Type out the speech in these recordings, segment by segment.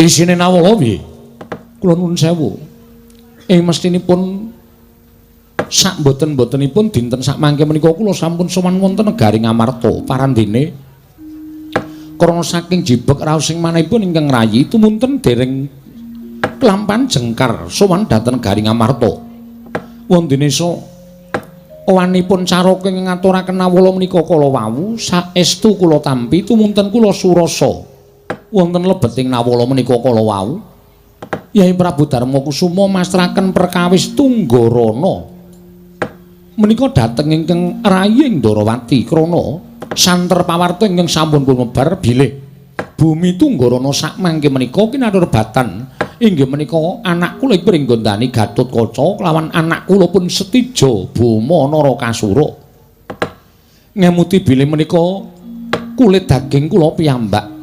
Isine Nawala piye? Kula nuwun sewu. Ing mestinipun sak mboten-mbotenipun dinten sak mangke menika kula sampun sowan wonten negari Ngamarta parandene krana saking jibeg raos ing manahipun ingkang rayi tumunten dereng klampan jengkar sowan dhateng negari Ngamarta. Wondene sowanipun caraka ingkang ngaturaken Nawala menika kala wau saestu kula tampi tumunten kula surasa wonten lebeting Nawala menika kala wau Yai Prabu Darma Kusuma mastraken perkawis Tunggarana menika dhateng ingkang rayi Ndarawati krana santer pawarta ingkang sampun lumebar bilih bumi Tunggarana sakmangke menika kinatur batan inggih menika anak kula ing Pringgondani Gatotkaca kelawan anak kula pun Setija Boma Narakasura. Ngemuti bilih menika kulit daging kula piyambak.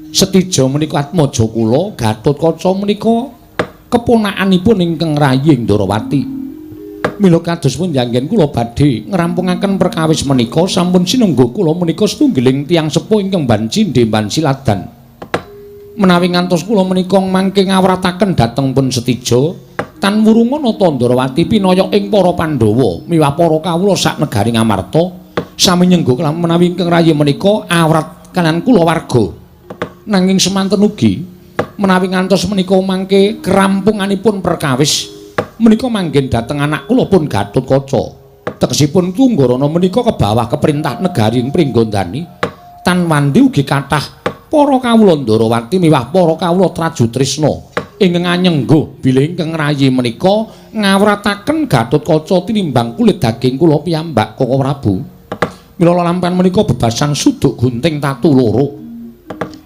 Setija menika atmaja kula, Gatotkaca menika keponakanipun ingkang rayi Ndarawati. Mila kados pundi anggen kula badhe ngrampungaken perkawis menika sampun sinengga kula menika setunggiling tiyang sepuh ingkang ban cindhe ban siladan. Menawi ngantos kula menika mangke ngawrataken dhateng pun Setija tan wurunga nata Ndarawati pinaya ing para Pandhawa miwah para kawula sak negari Ngamarta sami nyengga kelawan menawi ingkang rayi menika awrat kaliyan kula warga. Nanging semanten ugi menawi ngantos menika mangke kerampunganipun perkawis menika manggen dhateng anak kula pun Gatotkaca. Tegesipun Tunggarana menika kebawah keperintah negari ing Pringgondani tan wandi ugi kathah para kawula Ndarawati miwah para kawula Trajutrisna ingkang anyengga bilih ingkang rayi menika ngawrataken Gatotkaca tinimbang kulit daging kula piyambak Koko Prabu. Mila lampahan menika bebasan suduk gunting tatu loro.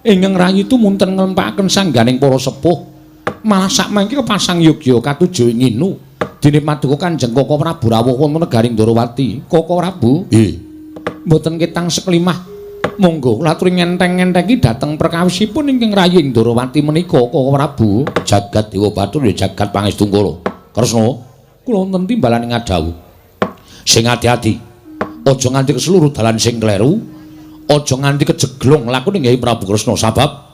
Ingkang rayi tumunten nglempakaken sangganing para sepuh malah sakmangke kepasang yogya katuju ing nginu dene paduka Kanjeng Koko Prabu rawuh wonten negari Ndarawati. Koko Prabu, nggih. Mboten ketang sekelimah. Monggo kula aturi ngenteng-ngentengi dhateng perkawisipun ingkang rayi Ndarawati menika Koko Prabu. Jagat Dewa Bathara ya jagat Pangestungkara. Kresna, kula wonten timbalan ing ngadhawuh. Sing ati-ati. Aja nganti keseluruh dalan sing kleru. Aja nganti kejeglong lakune Kyai Prabu Kresna sabab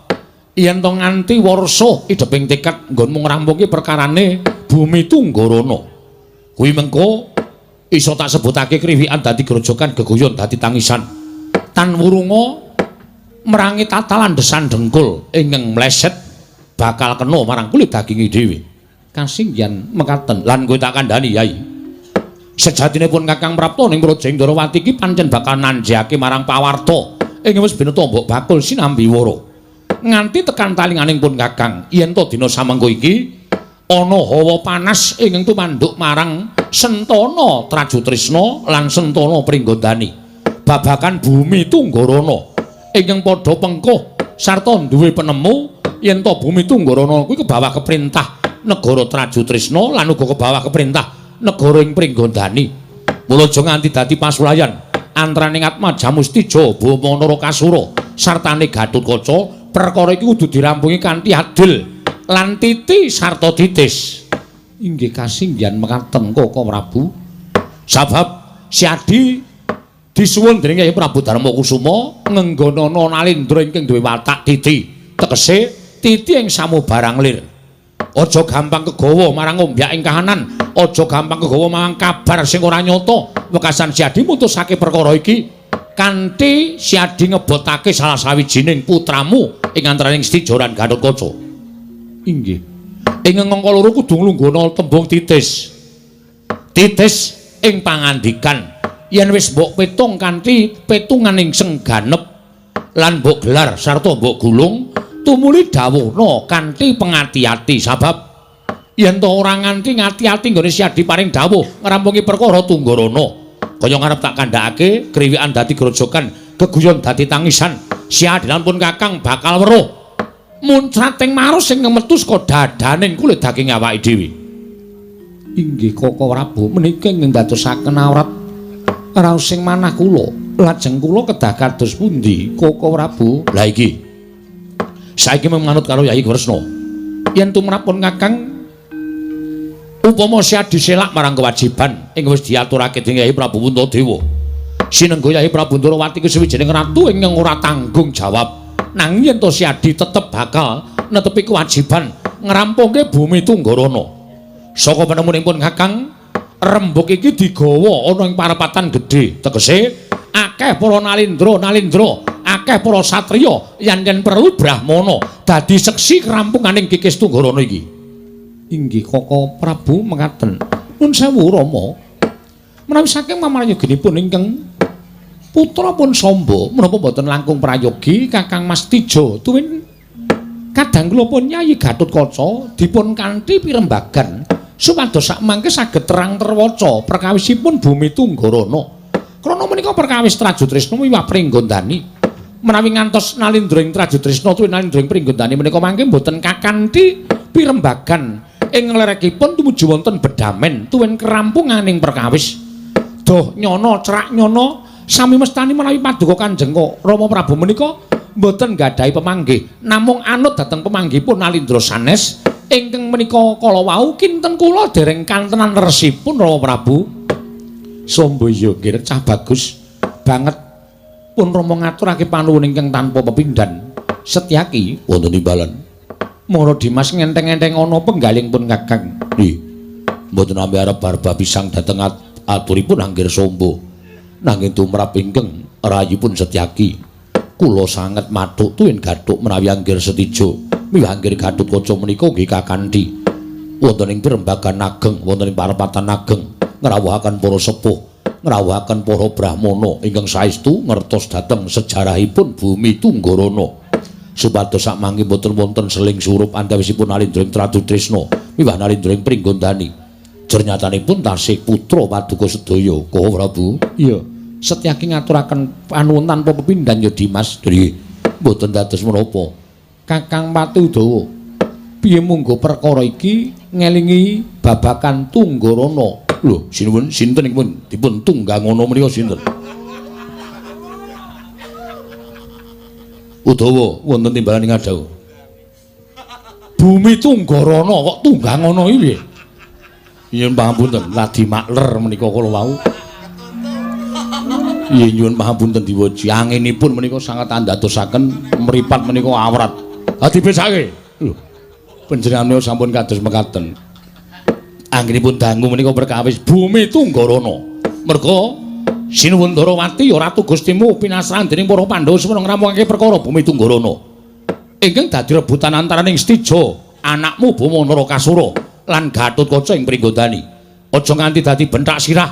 yen to nganti warsa ideping tekad nggonmu ngrampungi perkarane bumi Tunggarana. Kuwi mengko iso tak sebutake kriwikan dadi grojogan geguyon dadi tangisan. Tan wurunga merangi tata landesan dengkul ingkang mleset bakal kena marang kulit daginge dhewe. Kasinggihan mekaten lan kowe tak kandhani Yai. Sejatine pun Kakang Prapta ning Praja Ndarawati iki pancen bakal nanjake marang pawarta ing wis bineta mbok bakul sinambi wara. Nganti tekan talinganing pun Kakang yen to dina samengko iki ana hawa panas ingkang tumanduk marang Sentana Trajutrisna lan Sentana Pringgondani. Babakan bumi Tunggarana ingkang padha pengkuh sarta duwe penemu yen to bumi Tunggarana kuwi kebawah keprintah negara Trajutrisna lan uga kebawah keprintah negara ing Pringgondani. Mula aja nganti dadi pasulayan antaraning Atmaja Mustija Boma Narakasura sartane Gatotkaca. Perkara iki kudu dirampungi kanthi adil lan titi sarta titis. Inggih kasinggihan mekaten Koko Prabu. Sabab Siadi disuwun dening Kyai Prabu Darma Kusuma ngenggonana Nalendra ingkang duwe watak titi. Tegese titi ing samubarang lir. Aja gampang kegawa marang ombyak ing kahanan, aja gampang kegawa marang kabar sing ora nyata. Wekasan Siadi mutusake perkara iki kanthi Siadi ngebotake salah sawijining putramu ing antaraning Setija lan Gatotkaca. Inggih. Ing angka loro kudu nglungguhna tembung titis. Titis ing pangandikan yen wis mbok petung kanthi petunganing sengganep lan mbok gelar sarta mbok gulung tumuli dawuhna kanthi pengati-ati sabab yen to ora nganti ngati-ati nggone Siadi paring dawuh ngrampungi perkara Tunggarana. Kaya ngarep tak kandhakake kriwikan dadi grojogan geguyon dadi tangisan. Siadi lan pun Kakang bakal weruh muncrating maros sing metu saka dadaning kulit daging awake dhewe. Inggih Koko Prabu menika ingkang ndadosaken awrat raos sing manah kula. Lajeng kula kedah kados pundi Koko Prabu? Lah iki saiki manut karo Yai Kresna. Yen tumrap pun Kakang upama Siadi selak marang kewajiban ing wis diaturake dening Yai Prabu Puntadewa. Sinengga Yai Prabu Ndarawati ku sawijining ratu ingkang ora tanggung jawab. Nanging yen to Siadi tetep bakal netepi kewajiban ngrampungke bumi Tunggarana. Saka penemunipun Kakang, rembug iki digawa ana ing parepatan gedhe, tegese akeh para nalindra-nalindra, akeh para satriya yen yen perlu brahmana dadi seksi krampunganing Kikis Tunggarana iki. Inggih Kaka Prabu mekaten. Nun sewu Rama. Menawi saking mamrayoginipun ingkang putra pun Samba menapa mboten langkung prayogi Kakang Mas Tija tuwin kadang kula pun Nyai Gatotkaca dipun kanthi pirembagan supados sakmangke saged terang terwaca perkawisipun bumi Tunggarana. Krana menika perkawis Trajutrisna miwah Pringgondani. Menawi ngantos nalindra ing Trajutrisna tuwin nalindra ing Pringgondani menika mangke mboten kakanthi pirembagan ing lerekipun tumuju wonten bedamen tuwin kerampunganing perkawis. Doh nyono cerak nyono sami mestani menawi paduka Kanjeng Rama Prabu menika mboten nggadahi pemanggih, namung anut dhateng pemanggihipun nalindra sanes ingkang menika kala wau kinten kula dereng kantenan resipun Rama Prabu. Samba iya nggih cah bagus banget pun Rama ngaturake panuwun ingkang tanpa pepindhan. Setyaki wonten timbalan. Mara Dimas ngenteng-enteng ana penggaling pun Kakang. Nggih. Mboten ambe arep barba pisang dhateng aturipun Anggir Samba. Nanging tumrap ingkang rayipun Setyaki, kula sanget mathuk tuwin gathuk menawi Anggir Setija miwah Anggir Gatotkaca menika nggih kakanthi wonten ing pirembagan ageng, wonten ing parepatan ageng ngrawuhaken para sepuh, ngrawuhaken para brahmana ingkang saestu ngertos dhateng sejarahipun bumi Tunggarana supados sakmangke mboten wonten seling surup antawisipun nalindra ing Trajutrisna miwah nalindra ing Pringgondani. Jernyatanipun tasih putra paduka sedaya. Koko Prabu. Iya. Setyaki ngaturaken panuwun tanpa pepindhan ya Dimas. Nggih. Mboten dados menapa. Kakang Pati Udawa, piye munggo perkara iki ngelingi babakan Tunggarana? Lho, sinuwun sinten iki pun dipun tunggangono menika sinten? Udawa wonten timbalan ing ngadhawuh. Bumi Tunggarana kok tunggangono iki piye? Nyuwun pangapunten, ladi makler menika kala wau. Nggih nyuwun pangapunten diwaji. Anginipun menika sanget andadosaken mripat menika awrat. Ha dibesake. Lho. Panjenengan sampun kados mekaten. Anggenipun dangu menika perkawis bumi Tunggarana. Merga Sinuwun Ndarawati ya Ratu Gustimu pinasran dening para Pandhawa semana ngrampungake perkara bumi Tunggarana. Ingkang dadi rebutan antaraning Setija, anakmu Bama Narakasura lan Gatotkaca ing Pringgondani. Aja nganti dadi benthak sirah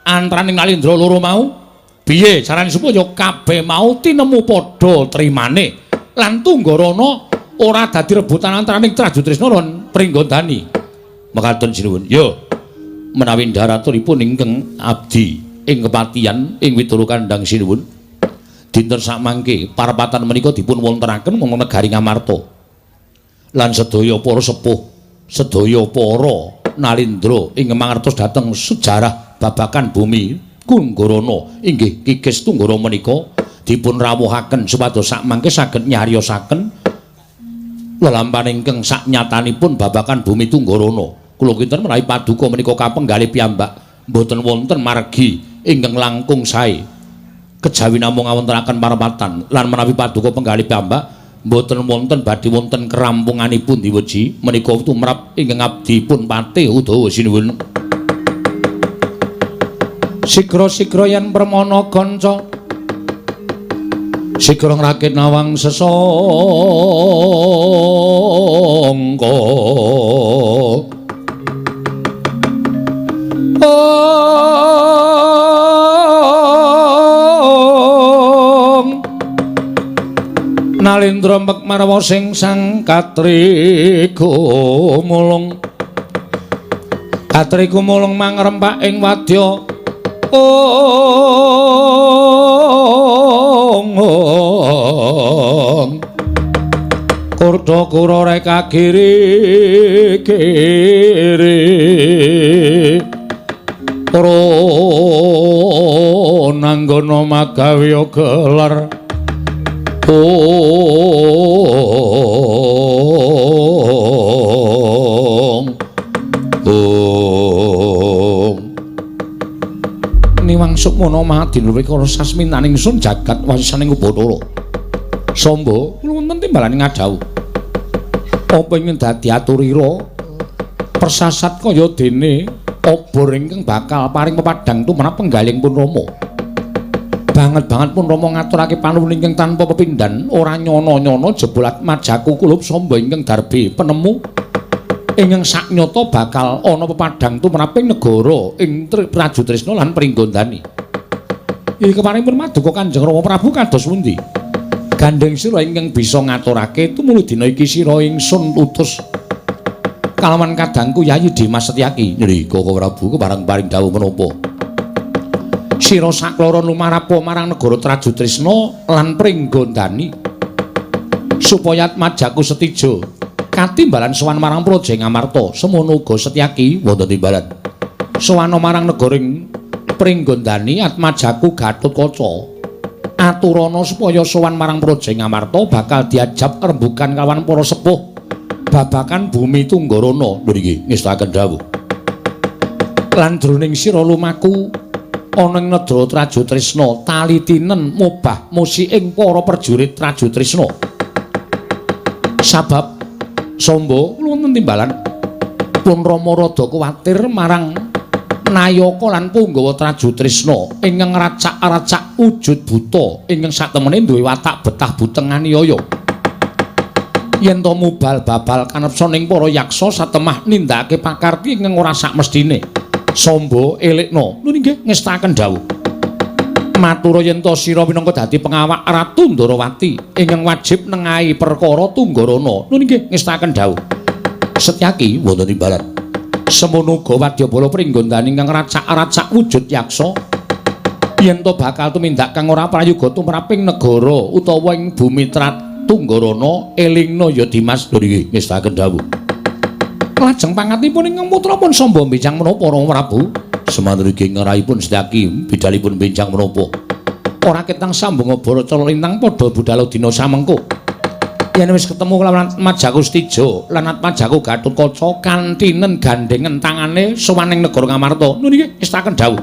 antaraning nalindra loro mau. Piye carane supaya kabeh mau tinemu padha trimane lan Tunggarana ora dadi rebutan antaraning Trajutrisna lan Pringgondani. Mekaten sinuwun. Yo menawi ndharaturipun ingkang abdi ing kepatihan ing Widara Kandhang sinuwun. Dinten sakmangke parepatan menika dipun wontenaken wonten negari Ngamarta. Lan sedaya para sepuh, sedaya para nalindra ingkang mangertos dhateng sejarah babakan bumi Tunggarana inggih Kikis Tunggara menika dipun rawuhaken supados sakmangke saged nyariosaken lelampahan ingkang saknyatanipun babakan bumi Tunggarana. Kula kinten menawi paduka menika kapenggalih piyambak mboten wonten margi ingkang langkung sae kejawi namung ngawontenaken parepatan lan menawi paduka penggalih piyambak mboten wonten badhe wonten kerampunganipun diweji menika tumrap ingkang abdi pun Patih Udawa sinuwun. Sigra-sigra yen permana kanca sigra ngrakit nawang sesangka. Ong Nalindra mek marwa sing sang katriku mulung katriku mulung mangrempak ing wadya. Ong ong Kurda kura reka kiri kiri Pro nanggono magawe gelar. Ong ong Niwang Sukmana Mahadin Wikara sasmitaning sun jagat wasisaning Ubathara. Samba kula wonten timbalane ngadhawuh. Apa ing dadi aturira persasat kaya dene obor ingkang bakal paring pepadhang tumrap penggalih pun Rama. Banget-banget pun Rama ngaturake panuwun ingkang tanpa pepindhan, ora nyono-nyono jebul atmajaku kulup samba ingkang darbe penemu ingkang saknyata bakal ana pepadhang tumraping negara ing Trajutrisna lan Pringgondani. Iki keparing pun maduka Kanjeng Rama Prabu kados pundi? Gandeng sira ingkang bisa ngaturake tumulu dina iki sira ingsun utus kalawan kadangku Yayi Dimas Setyaki. Nrika Prabu kepareng paring dawuh menapa? Sira sakloron lumarapa marang negara Trajutrisna lan Pringgondani supaya atmajaku Setija katimbalan sowan marang Praja Ngamarta. Semono uga Setyaki wonten timbalan sowan marang negara Pringgondani atmajaku Gatotkaca aturana supaya sowan marang Praja Ngamarta bakal diajab rembugan kawan para sepuh babakan bumi Tunggarana. Nggih ngestakaken dawuh. Lan jroning sira lumaku ana ing negara Trajutrisna talitinen mobah musiking para prajurit Trajutrisna. Sabab Samba wonten timbalan pun Rama rada kuwatir marang nayaka lan punggawa Trajutrisna ingkang racak-racak wujud buta ingkang satemene duwe watak betah buteng aniaya. Yen to mubal babal kanepsa ning para yaksa satemah nindakake pakarti ingkang ora sakmestine. Samba elekna. Lho nggih ngestakaken dawuh. Matura yen to sira minangka dadi pengawak Ratu Ndorowati ingkang wajib nengahi perkara Tunggarana. Lho nggih ngestakaken dawuh. Setyaki wonten timbalan. Semono uga wadyabala Pringgondani ingkang racak-racak wujud yaksa yen to bakal tumindak kang ora prayoga tumraping negara utawa ing bumi Tunggarana elingna ya Dimas. Lho nggih ngestakaken dawuh. Lajeng pangatipun ingkang putra pun Samba benjang menapa Rama Prabu? Semanten ugi ngerahipun Setyaki bidalipun benjang menapa? Ora ketang sambung obara cala lintang padha budal dina samengko. Yen wis ketemu kelawan Atmajaku Setija lan Atmajaku Gatotkaca kantinen gandhengen tangane sowan ing negara Ngamarta. Lho niki ngestakaken dawuh.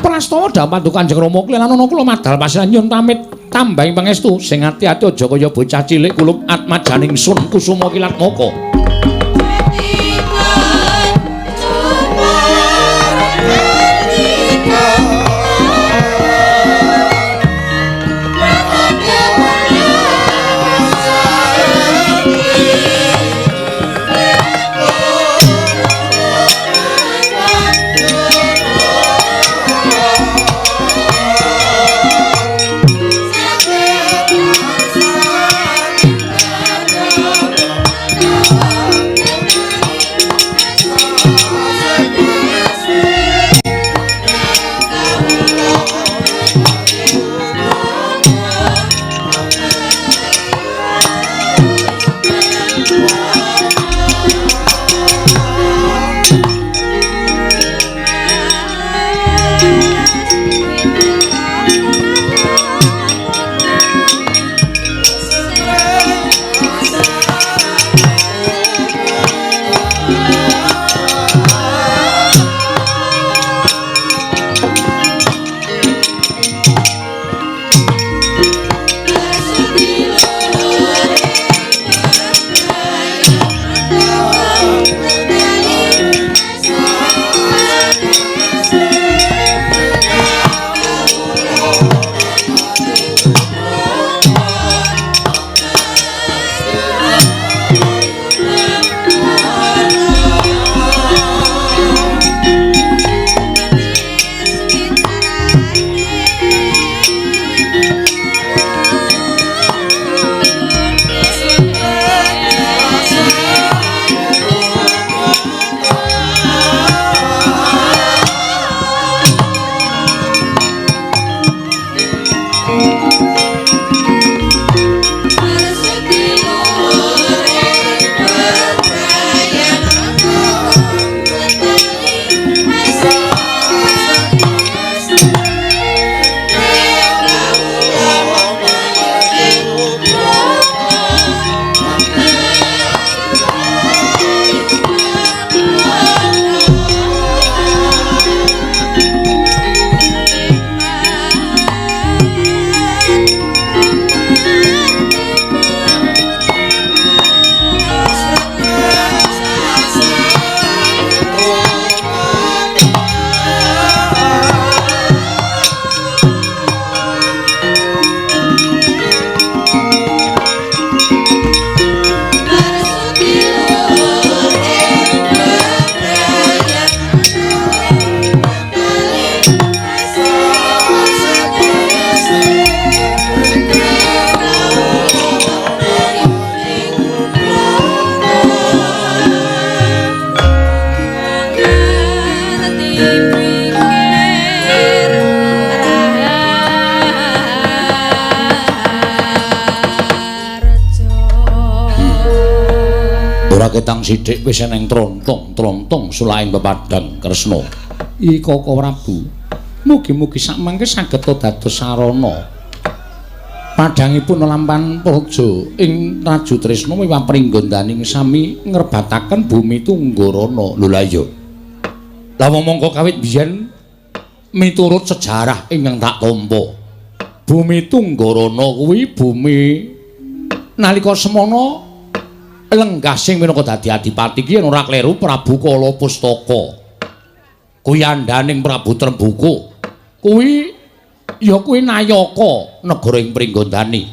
Prastawa dawuh paduka Kanjeng Rama kula lan kula madal pasiran nyuwun pamit tambahing pangestu sing ati-ati aja kaya bocah cilik kulup atmajaning sun Kusuma Kilatmaka. Oh. Ora ketang sithik wis eneng trontong-trontong sulaing pepadang Kresna. Iki Koko Prabu. Mugi-mugi sakmangke saged dados sarana padhangipun lelampan praja ing Trajutrisna miwah pringgondani sami ngrebataken bumi Tunggarana. Lho la iya. Lah wong mongko kawit biyen miturut sejarah ingkang tak tampa, bumi Tunggarana kuwi bumi nalika semana lenggah sing minangka dadi adipati ki yen ora kleru Prabu Kala Pustaka. Kuwi andaning Prabu Trembuka. Kuwi ya kuwi nayaka negara ing Pringgondani.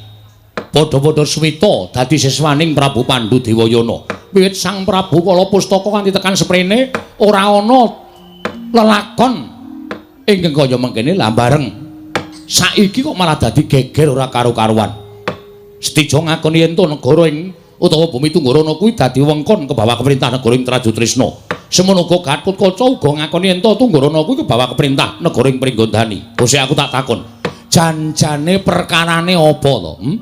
Padha-padha swita dadi siswaning Prabu Pandhu Dewayana. Wiwit Sang Prabu Kala Pustaka nganti tekan seprene ora ana lelakon ingkang kaya mengkene. Lah bareng saiki kok malah dadi geger ora karu-karuan. Setija ngakoni yen to negara ing utawa bumi Tunggarana kuwi dadi wengkon ke bawah keperintah negara ing Trajutrisna. Semono uga Gatotkaca uga ngakoni yen to Tunggarana kuwi ke bawah keperintah negara ing Pringgondani. Bose aku tak takon. Janjane perkarane apa to? Hmm?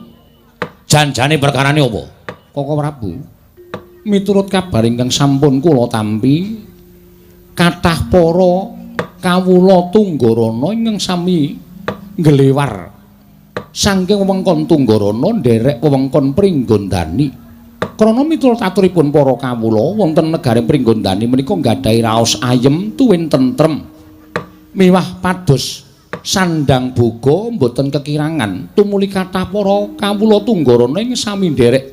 Janjane perkarane apa? Koko Prabu, miturut kabar ingkang sampun kula tampi, kathah para kawula Tunggarana ingkang sami nglewar saking wewengkon Tunggarana nderek wewengkon Pringgondani. Krana miturut aturipun para kawula wonten negari Pringgondani menika nggadahi raos ayem tuwin tentrem miwah pados sandang boga mboten kekirangan. Tumuli kathah para kawula Tunggarana ing sami nderek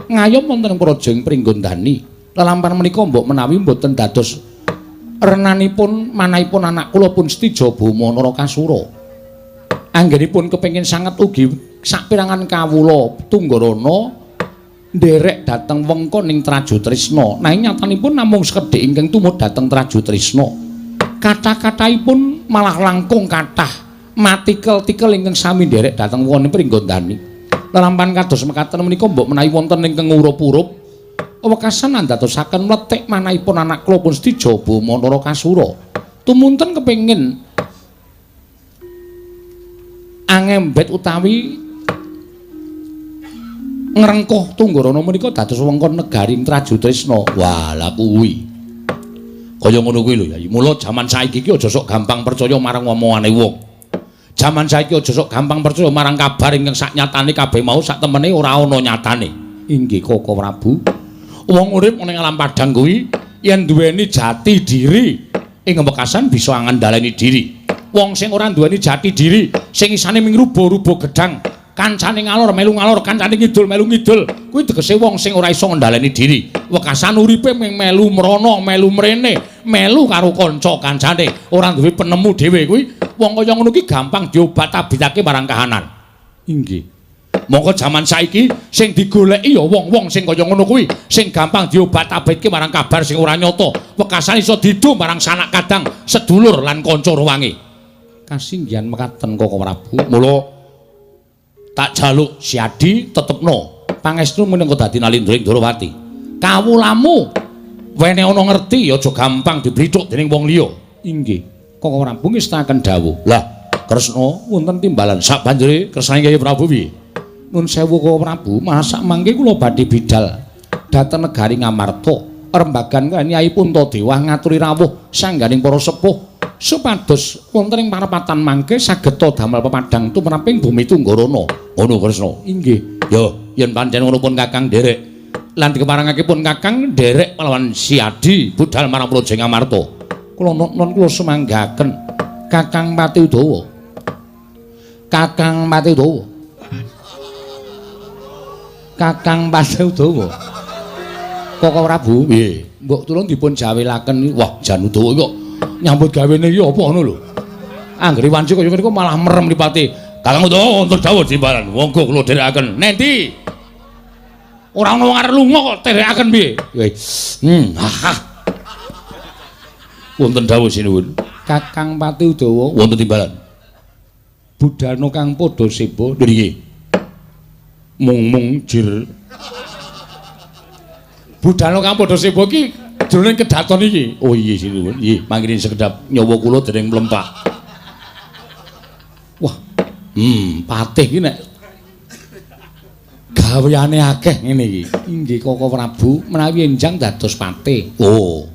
ngayom wonten praja ing Pringgondani. Lelampan menika mbok menawi mboten dados renanipun manahipun anak kula pun Setija Boma Narakasura. Anggenipun kepengin sanget ugi saperangan kawula Tunggarana nderek dhateng wengkon ing Trajutrisna. Nanging nyatanipun namung sekedhik ingkang tumut dhateng Trajutrisna. Kathah-kathahipun malah langkung kathah matikel-tikel ingkang sami nderek dhateng wewengkon Pringgondani. Lelampan kados mekaten menika mbok menawi wonten ingkang ngurup-urup wekasan andadosaken mletik manahipun anak kula pun Setija Boma Narakasura. Tumunten kepengin angembet utawi ngrengkuh Tunggarana menika dados wewengkon negari Trajutrisna. Wah, lha kuwi. Kaya ngono kuwi lho, Yai. Mula jaman saiki iki aja sok gampang percaya marang omongane wong. Jaman saiki aja sok gampang percaya marang kabar ingkang saknyatane kabeh mau sak temene ora ana nyatane. Inggih Koko Prabu. Wong urip ning alam padhang kuwi yen duweni jati diri ing wekasan bisa ngandaleni diri. Wong sing ora duweni jati diri, sing isane ming rubo-rubo gedhang, kancane ngalor melu ngalor, kancane ngidul melu ngidul, kuwi tegese wong sing ora iso ngendhaleni diri. Wekasan uripe ming melu mrana, melu mrene, melu karo kanca kancane, ora duwe penemu dhewe kuwi wong kaya ngono ki gampang diobat-abitake marang kahanan. Inggih. Mongko jaman saiki sing digoleki ya wong-wong sing kaya ngono kuwi, sing gampang diobat-abitke marang kabar sing ora nyata, wekasan iso didum marang sanak kadang, sedulur lan kanca ruwange. Kasinggihan mekaten Koko Prabu. Mula tak jaluk Siadi tetepno pangestu minangka dadi Nalindra ing Ndorowati. Kawulamu wene ana ngerti aja gampang diblithuk dening wong liya. Inggih. Koko Prabu ngestakaken dawuh. Lah, Kresna wonten timbalan sabanjure kersane Kyai Prabu piye? Nun sewu Koko Prabu, masak mangke kula badhe bidal dhateng negari Ngamarta. Rembagan kaliyan Kyai Puntadewa ngaturi rawuh sangganing para sepuh supados wonten ing parepatan mangke saged damel pepadhang tumraping bumi Tunggarana. Ngono Kresna. Inggih. Ya, yen pancen ngono pun Kakang nderek. Lan dikeparengake pun Kakang nderek pahlawan Siadi budal marang Praja Ngamarta. Kula non kula sumanggaken Kakang Pati Udawa. Kakang Pati Udawa. Kakang Pati Udawa. Koko Prabu, nggih. Mbok tulung dipun jawilaken. Wah, Jan Udawa kok nyambut gawene iki apa ngono lho. Anggere wanci kaya ngene malah merem mripate. Kakang Udawa wonten dawuh jimbaran. Monggo kula dherekaken. Nendi? Ora ono wong arep lunga kok dherekaken piye? Ha. Wonten dawuh sinuwun. Kakang Pati Udawa wonten timbalan. Budalna kang padha seba nggih. Mung-mung jir. Budalna kang padha seba iki jroning kedaton iki. Oh iya sinuwun. Nggih, mangkene sekedhap nyawa kula dereng mlempak. Wah. Patih iki nek Gaweane akeh ngene iki. Inggih Koko Prabu, menawi enjang dados patih. Oh.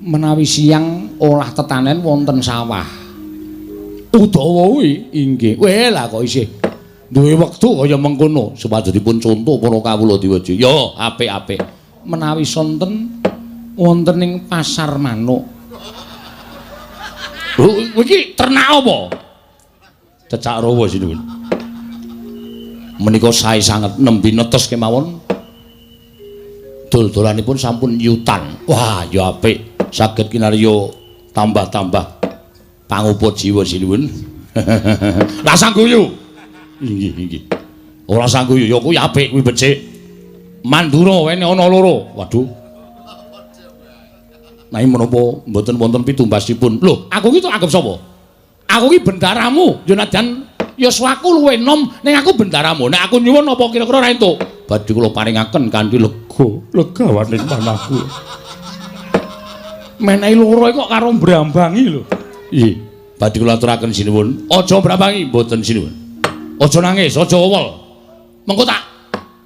Menawi siang olah tetanen wonten sawah. Udawa kuwi inggih. Weh lah kok isih duwe wektu kaya mengkono supados dipun conto para kawula diwaji. Ya apik-apik. Menawi sonten wonten ing pasar manuk. Lho iki ternak apa? Cecak rawa sinuwun. Menika sae sanget nembe netes kemawon. Dol-dolanipun sampun yutan. Wah, ya apik. Saged kinarya tambah-tambah pangupa jiwa sinuwun. Lah sangguyu. Inggih, inggih. Ora sangguyu ya kuwi apik kuwi becik. Mandura wene ana loro. Waduh. Nanging menapa mboten wonten pitumbasipun? Lho, aku iki tok anggap sapa? Aku iki bendaramu, ya najan yuswaku luwih enom ning aku bendaramu. Nek aku nyuwun apa kira-kira ora entuk? Badhe kula paringaken kanthi lega, legawaning manahku. Menehi loro kok karo mbrambangi lho. Nggih, badhe kula aturaken sinuwun. Aja mbrambangi, mboten sinuwun. Aja nangis, aja owol. Mengko tak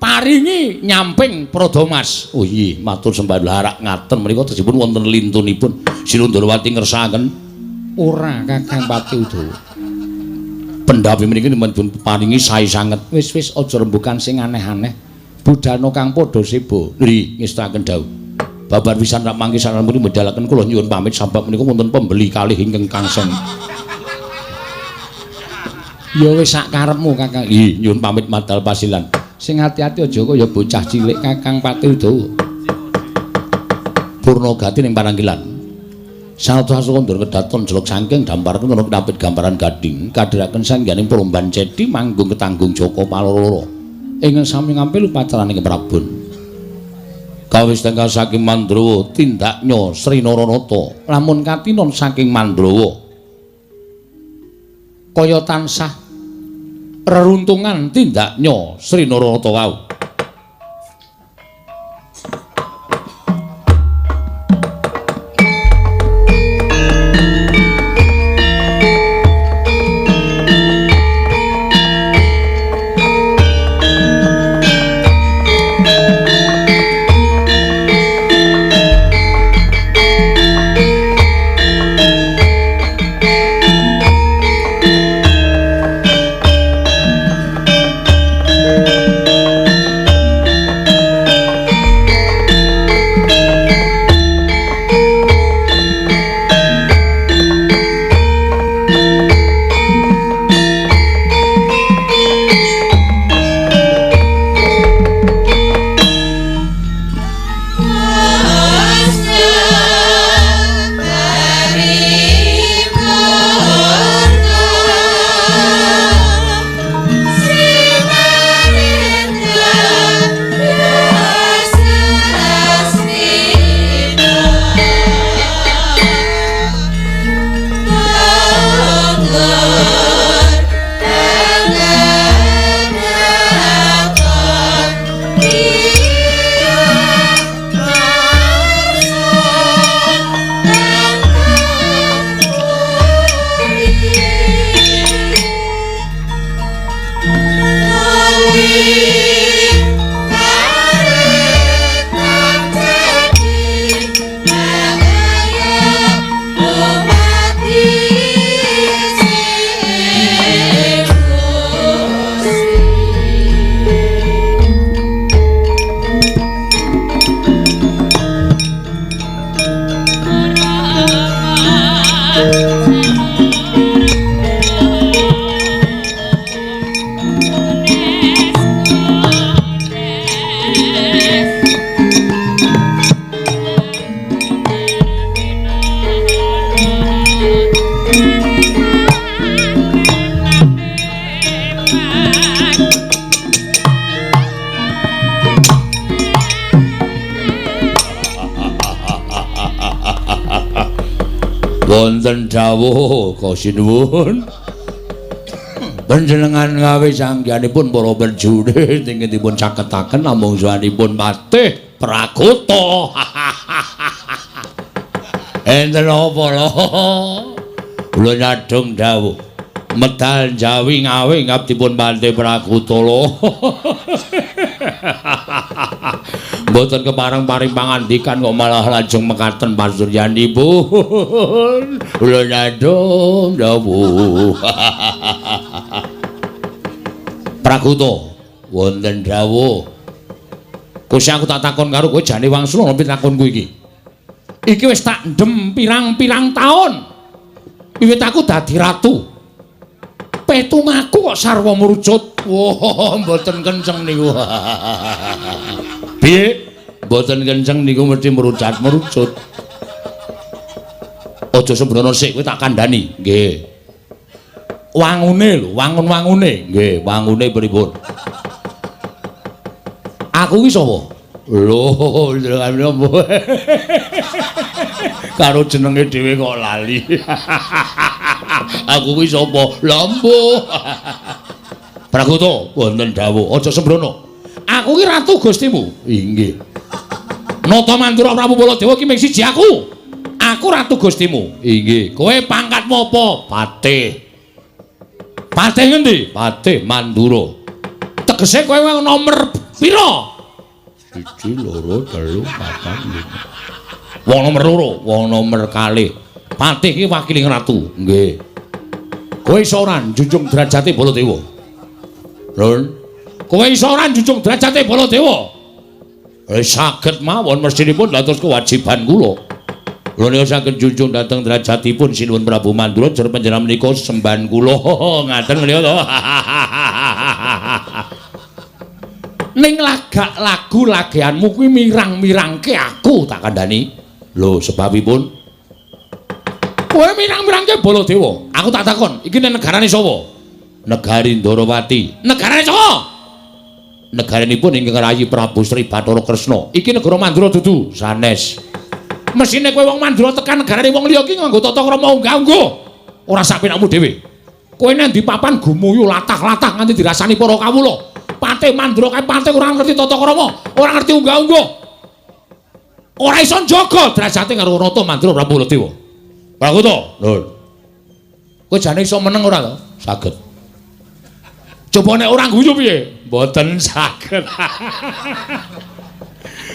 paringi nyamping Pradamas. Oh iya, matur sembah larak ngaten menika tesipun wonten lintunipun. Sinundrawati ngersakaken ora Kakang Pati Udawa. Pendhapi mriki dipun paringi sae sanget. Wis-wis aja rembukan sing aneh-aneh. Budhana kang padha seba. Nggih, ngestakaken dawuh. Babar pisan rak mangke saranipun medalaken kula nyuwun pamit sabab menika wonten pembeli kalih ingkang kangsem. Ya wis sak karepmu Kakang. Nggih, nyuwun pamit madal pasilan. Sing ati-ati aja kaya bocah cilik Kakang Pati Udawa. Purnagati ning Parangkilan. Sanata Sukandra kedaton jelek saking dampar kena kapit gambaran gading kadhiraken sangganing Promban Cedi manggung ketanggung Joko Paloro. Ing sami ngampil upacaraning Prabon. Kawis tengah saking Mandrawa tindaknya Sri Naranata. Lamun katinon saking Mandrawa kaya tansah reruntungan tindaknya Sri Naranata wau. Wonten dawuh kosinuwun panjenengan gawe sanggihanipun para prajurit ingkang dipun caketaken namung suwanipun patih Pragota. Enten apa lho? Kula nyadhong dawuh. Medal Jawi Ngawi ngabdipun Pante Pragutala. Mboten kepareng paring pangandikan kok malah lajeng mekaten pasuryanipun. Kula nyadong dawuh. Praguta, wonten dawuh. Gusti aku tak takon karo kowe jane wangsul ana pitakonku iki. Iki wis tak ndem pirang-pirang taun. Wiwit aku dadi ratu. Petung aku kok sarwa mrucut. Wah, mboten kenceng niku. Piye? Mboten kenceng niku mesti merucat-merucut. Aja sembrono sik, kowe tak kandhani. Nggih. Wangune lho, wangun-wangune. Nggih, wangune pripun? Aku iki sapa? Lho, karo jenenge dhewe kok lali. Aku kuwi sapa? Lambo. Praguta, wonten dawuh, aja sembrono. Aku ki ratu Gustimu. Inggih. Nata Mandura Prabu Baladewa ki mung siji aku. Aku ratu Gustimu. Inggih. Kowe pangkatmu apa? Patih. Patih ngendi? Patih Mandura. Tegese kowe nomor pira? 1 2 3 4 5. Wong nomor 2, wong nomor 2. Patih ki wakiling ratu. Nggih. Kowe iso ora njunjung derajate Baladewa? Lho. Kowe iso ora njunjung derajate Baladewa? Saged mawon, mestinipun dados kewajiban kula. Kula nika saged njunjung dhateng derajatipun Sinuwun Prabu Mandura jer panjenengan menika sembahan kula. Ngaten menika to. Ning lagak lagu lageanmu kuwi mirang-mirangke aku tak kandhani. Lho, sebabipun kowe mirang-mirangke Baladewa. Aku tak takon, iki ning negarane sapa? Negari Ndarawati. Negarane sapa? Negaranipun ingkang rayi Prabu Sri Bathara Kresna. Iki negara Mandura dudu sanes. Mesine kowe wong Mandura tekan negarane wong liya iki nganggo tata krama unggah-ungguh. Ora sak penakmu dhewe. Kowe nang ndi papan gumuyu latah-latah nganti dirasani para kawula. Patih Mandura kae patih ora ngerti tata krama, ora ngerti unggah-ungguh. Ora iso njaga derajate karo Rata Mandura Prabu Baladewa. Praguta, lho. Kowe jane iso meneng ora to? Saged. Coba nek ora guyu piye? Mboten saged.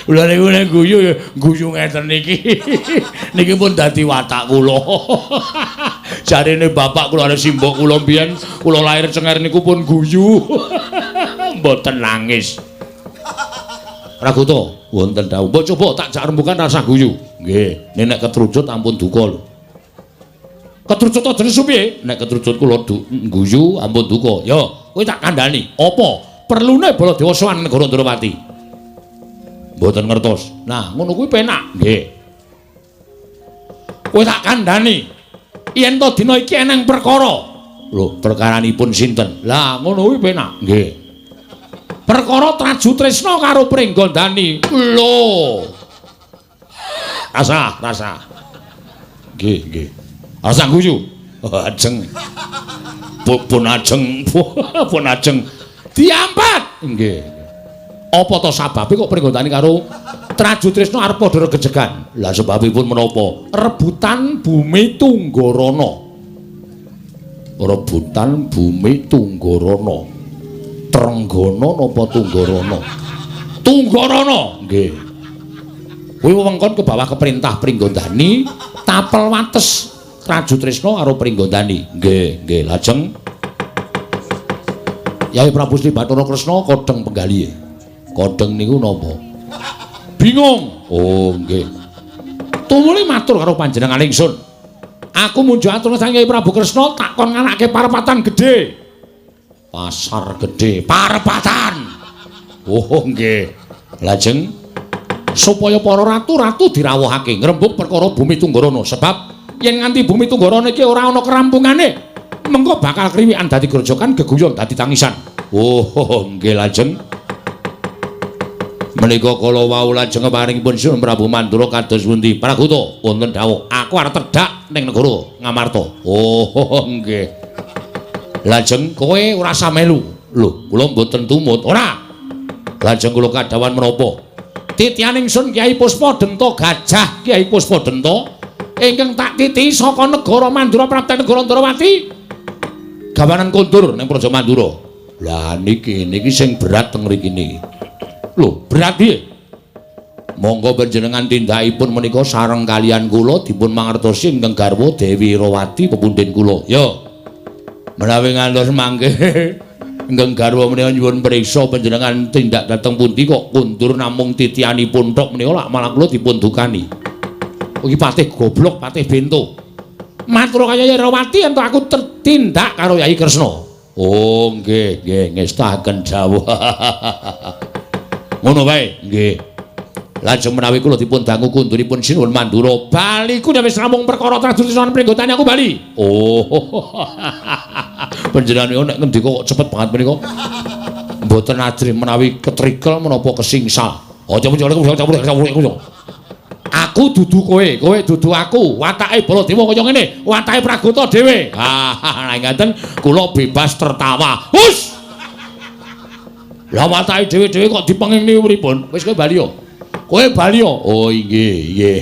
Kula niku nek guyu ya guyu ngeten niki. Niki pun dadi watak kula. Jarene bapak kula karo simbok kula mbiyen kula lahir cenger niku pun guyu. Mboten nangis. Praguta, wonten dawuh. Mbok coba tak jak rembukan rasa guyu. Nggih, nek ketrucut ampun duka lho. Ketrucut aja nesu piye? Nek ketrucut kula guyu ampun duka. Ya, kowe tak kandhani. Apa perlune Baladewa sowan negara Ndrawati? Mboten ngertos. Nah, ngono kuwi penak. Nggih. Kowe tak kandhani. Yen to dina iki eneng perkara. Lho, perkaranipun sinten? Lah, ngono kuwi penak. Nggih. Perkara Traju Tresna karo Pringgondani. Lho. Rasa, rasa. Nggih, nggih. Rasa guyu. Ajeng. Pun ajeng, pun ajeng. Diampat. Nggih. Apa to sababe kok Pringgondani karo Traju Tresna arep padha regejegan? Lah sebabipun menapa? Rebutan bumi Tunggarana. Rebutan bumi Tunggarana. Trenggana napa Tunggarana? Tunggarana. Nggih. Kuwi wewengkon ke bawah keperintah Pringgondani, tapel wates Traju Tresna karo Pringgondani. Nggih, nggih, lajeng Yai Prabu Sri Bathara Kresna kodheng penggalihe. Kodheng niku napa? Bingung. Oh, nggih. Tumuli matur karo panjenengan ingsun. Aku munjuk atur sang Yai Prabu Kresna tak kon nganake parepatan gedhe. Pasar gedhe, parepatan. Oh, nggih. Lajeng supaya para ratu-ratu dirawuhake ngrembug perkara bumi Tunggarana, sebab yen nganti bumi Tunggarana iki ora ana kerampungane, mengko bakal kriwikan dadi grojogan, geguyon dadi tangisan. Oh, nggih lajeng menika kala wau lajeng paringipun Sinuwun Prabu Mandura kados pundi? Praguta, wonten dawuh, aku arep tedhak ning negara Ngamarta. Oh, nggih. Lajeng kowe ora usah melu. Lho, kula mboten tumut. Ora. Lajeng kula kadhawan menapa? Titihan ingsun Kyai Puspa Denta Gajah Kyai Puspa Denta ingkang tak titihi saka negara Mandura prapta negara Ndrawati. Gawanan kondur ning Praja Mandura. Lah niki niki sing berat teng mriki niki. Lho, berat piye? Monggo panjenengan tindakipun menika sareng kalian kula dipun mangertosi ingkang garwa Dewi Rawati pepundhen kula. Yo. Menawi ngantos mangke ingkang garwa menika nyuwun priksa panjenengan tindak dhateng pundi kok kundur namung titianipun tok menika lak malah kula dipun dukani. Iki patih goblok, patih bento. Matur kaya Yai Rawati ento aku tertindak karo Yai Kresna. Oh nggih, nggih ngestaken dawuh. Ngono wae, nggih. Lajeng menawi kula dipun dangu kunduripun Sinuwun Mandura, baliku nek wis rampung perkara tradusan pringgotane aku bali. Oh. Panjenengan nek ngendika kok cepet banget menika. Mboten ajrih menawi ketrikel menapa kesingsal. Aja. Aku dudu kowe, kowe dudu aku. Watake Baladewa kaya ngene, watake Pragota dhewe. Ha, nek ngaten kula bebas tertawa. Hus. Lah watake dhewe-dhewe kok dipengingni pripun? Wis kowe bali yo. Kowe bali yo. Oh inggih, nggih.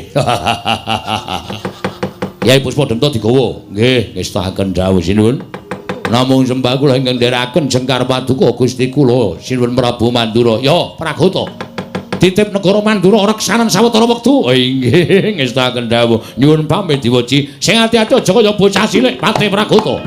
Yai Puspadenta digawa. Nggih, ngestaken dawuh sinuwun. Namung sembah kula ingkang nderekaken jengkar paduka Gusti kula Sinuwun Prabu Mandura. Yo, Pragota. Titip negara Mandura reksanan sawetara wektu. Oh inggih, ngestaken dawuh. Nyuwun pamit diwoji. Sing ati-ati aja kaya bocah cilik Patih Pragota.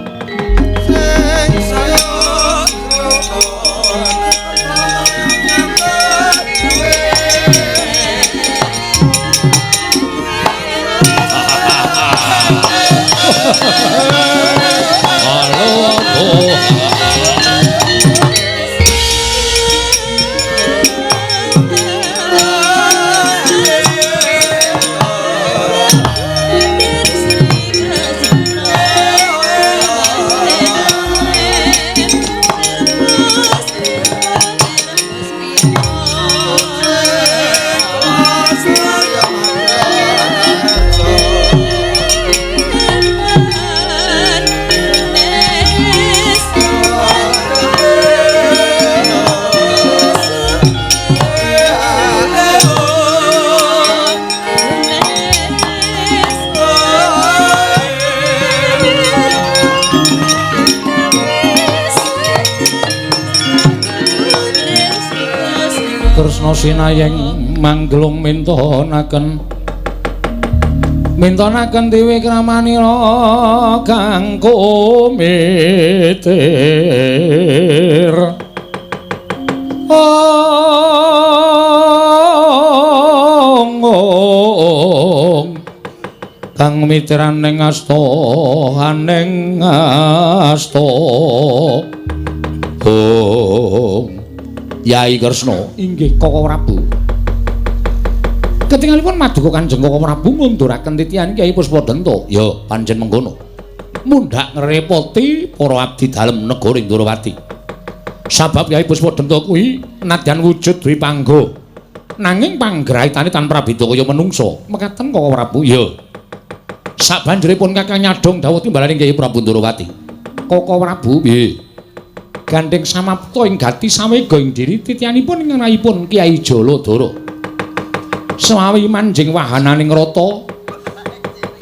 Kresna sinayeng manggelung mintonaken mintonaken dewi kramanira kang kumitir. Ong ong kang mitiraning asta aning asta. Ong Yai Kresna inggih Koko Prabu. Ketingalipun maduka Kanjeng Koko Prabu ngunduraken titihan Kyai Puspadenta. Ya pancen mengkono. Mundhak ngrepoti para abdi dalem negara Ndrawati. Sabab Kyai Puspadenta kuwi nadyan wujud dwi pangga. Nanging panggraitane tan prabeda kaya menungsa. Mekaten Koko Prabu. Ya. Sabanjuripun Kakang nyadhong dawuh timbalaning Kyai Prabu Ndrawati. Koko Prabu piye? Gandeng samapta ing gati sawega ing diri titihanipun ing rayipun Kyai Jaladara. Semawi manjing wahananing rata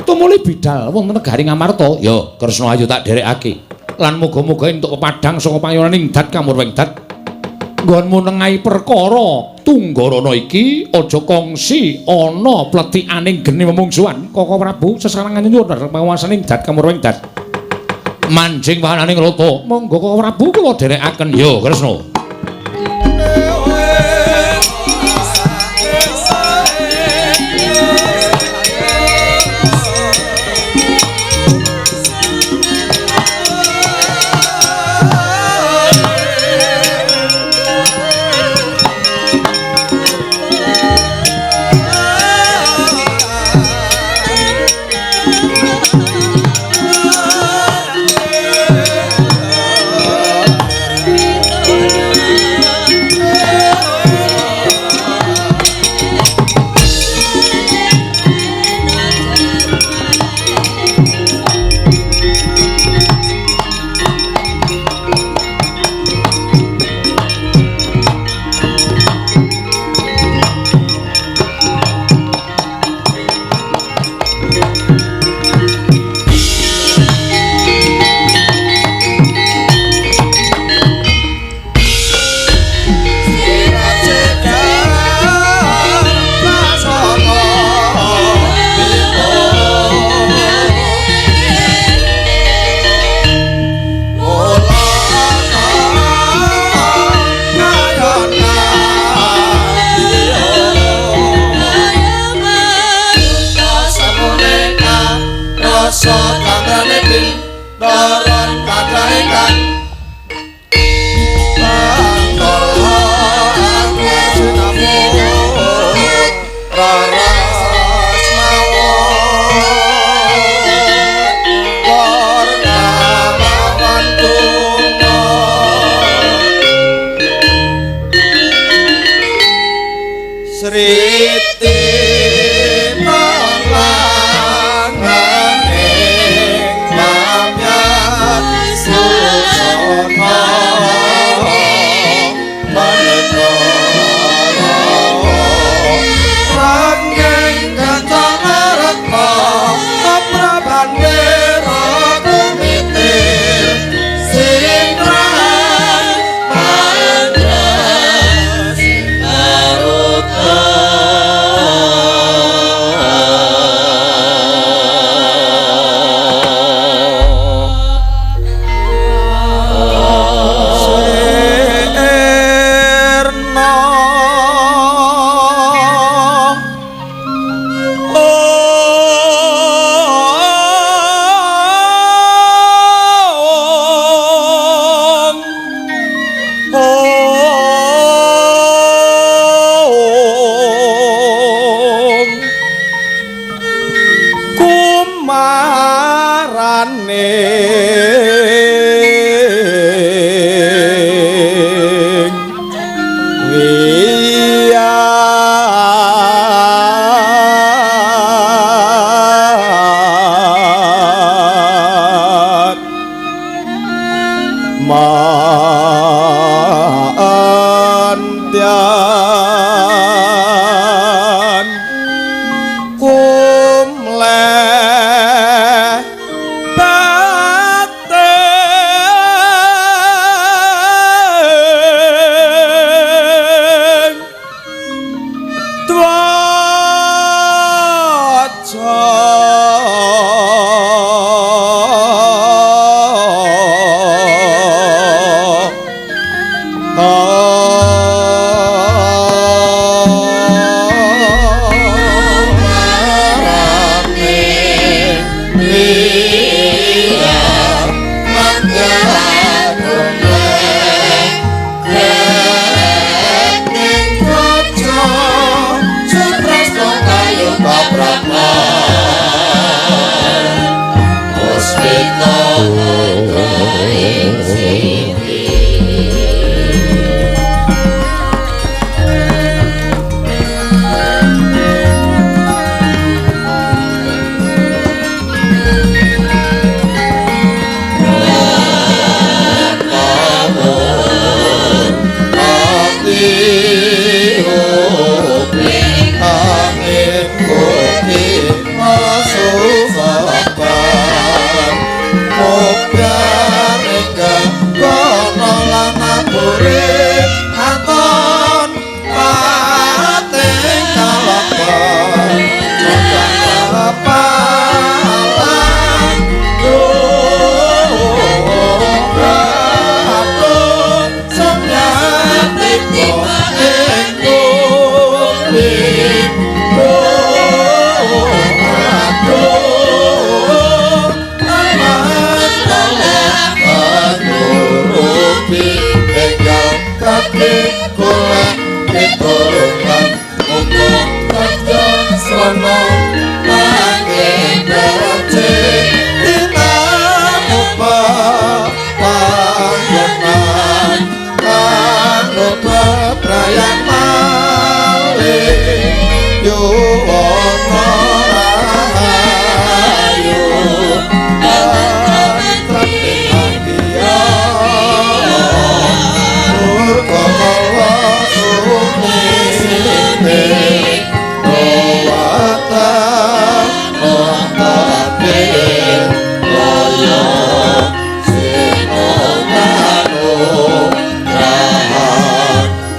tumuli bidal wonten negari Ngamarta. Ya, Kresna ayo tak dherekake. Lan muga-muga entuk pepadhang saka panyonaning dat kamurwing dat. Nggonmu nengahi perkara tunggarana iki aja kongsi ana pletikaning geni memungsuhan. Koko Prabu sesarengan nyuwun panguwasaning dat kamurwing dat. Manjing wahananing rata. Monggo Koko Prabu kula dherekaken. Ya, Kresna. Thank you. Rasa candrane pintoron kathah ingkang raras mawon warna tuna Sriti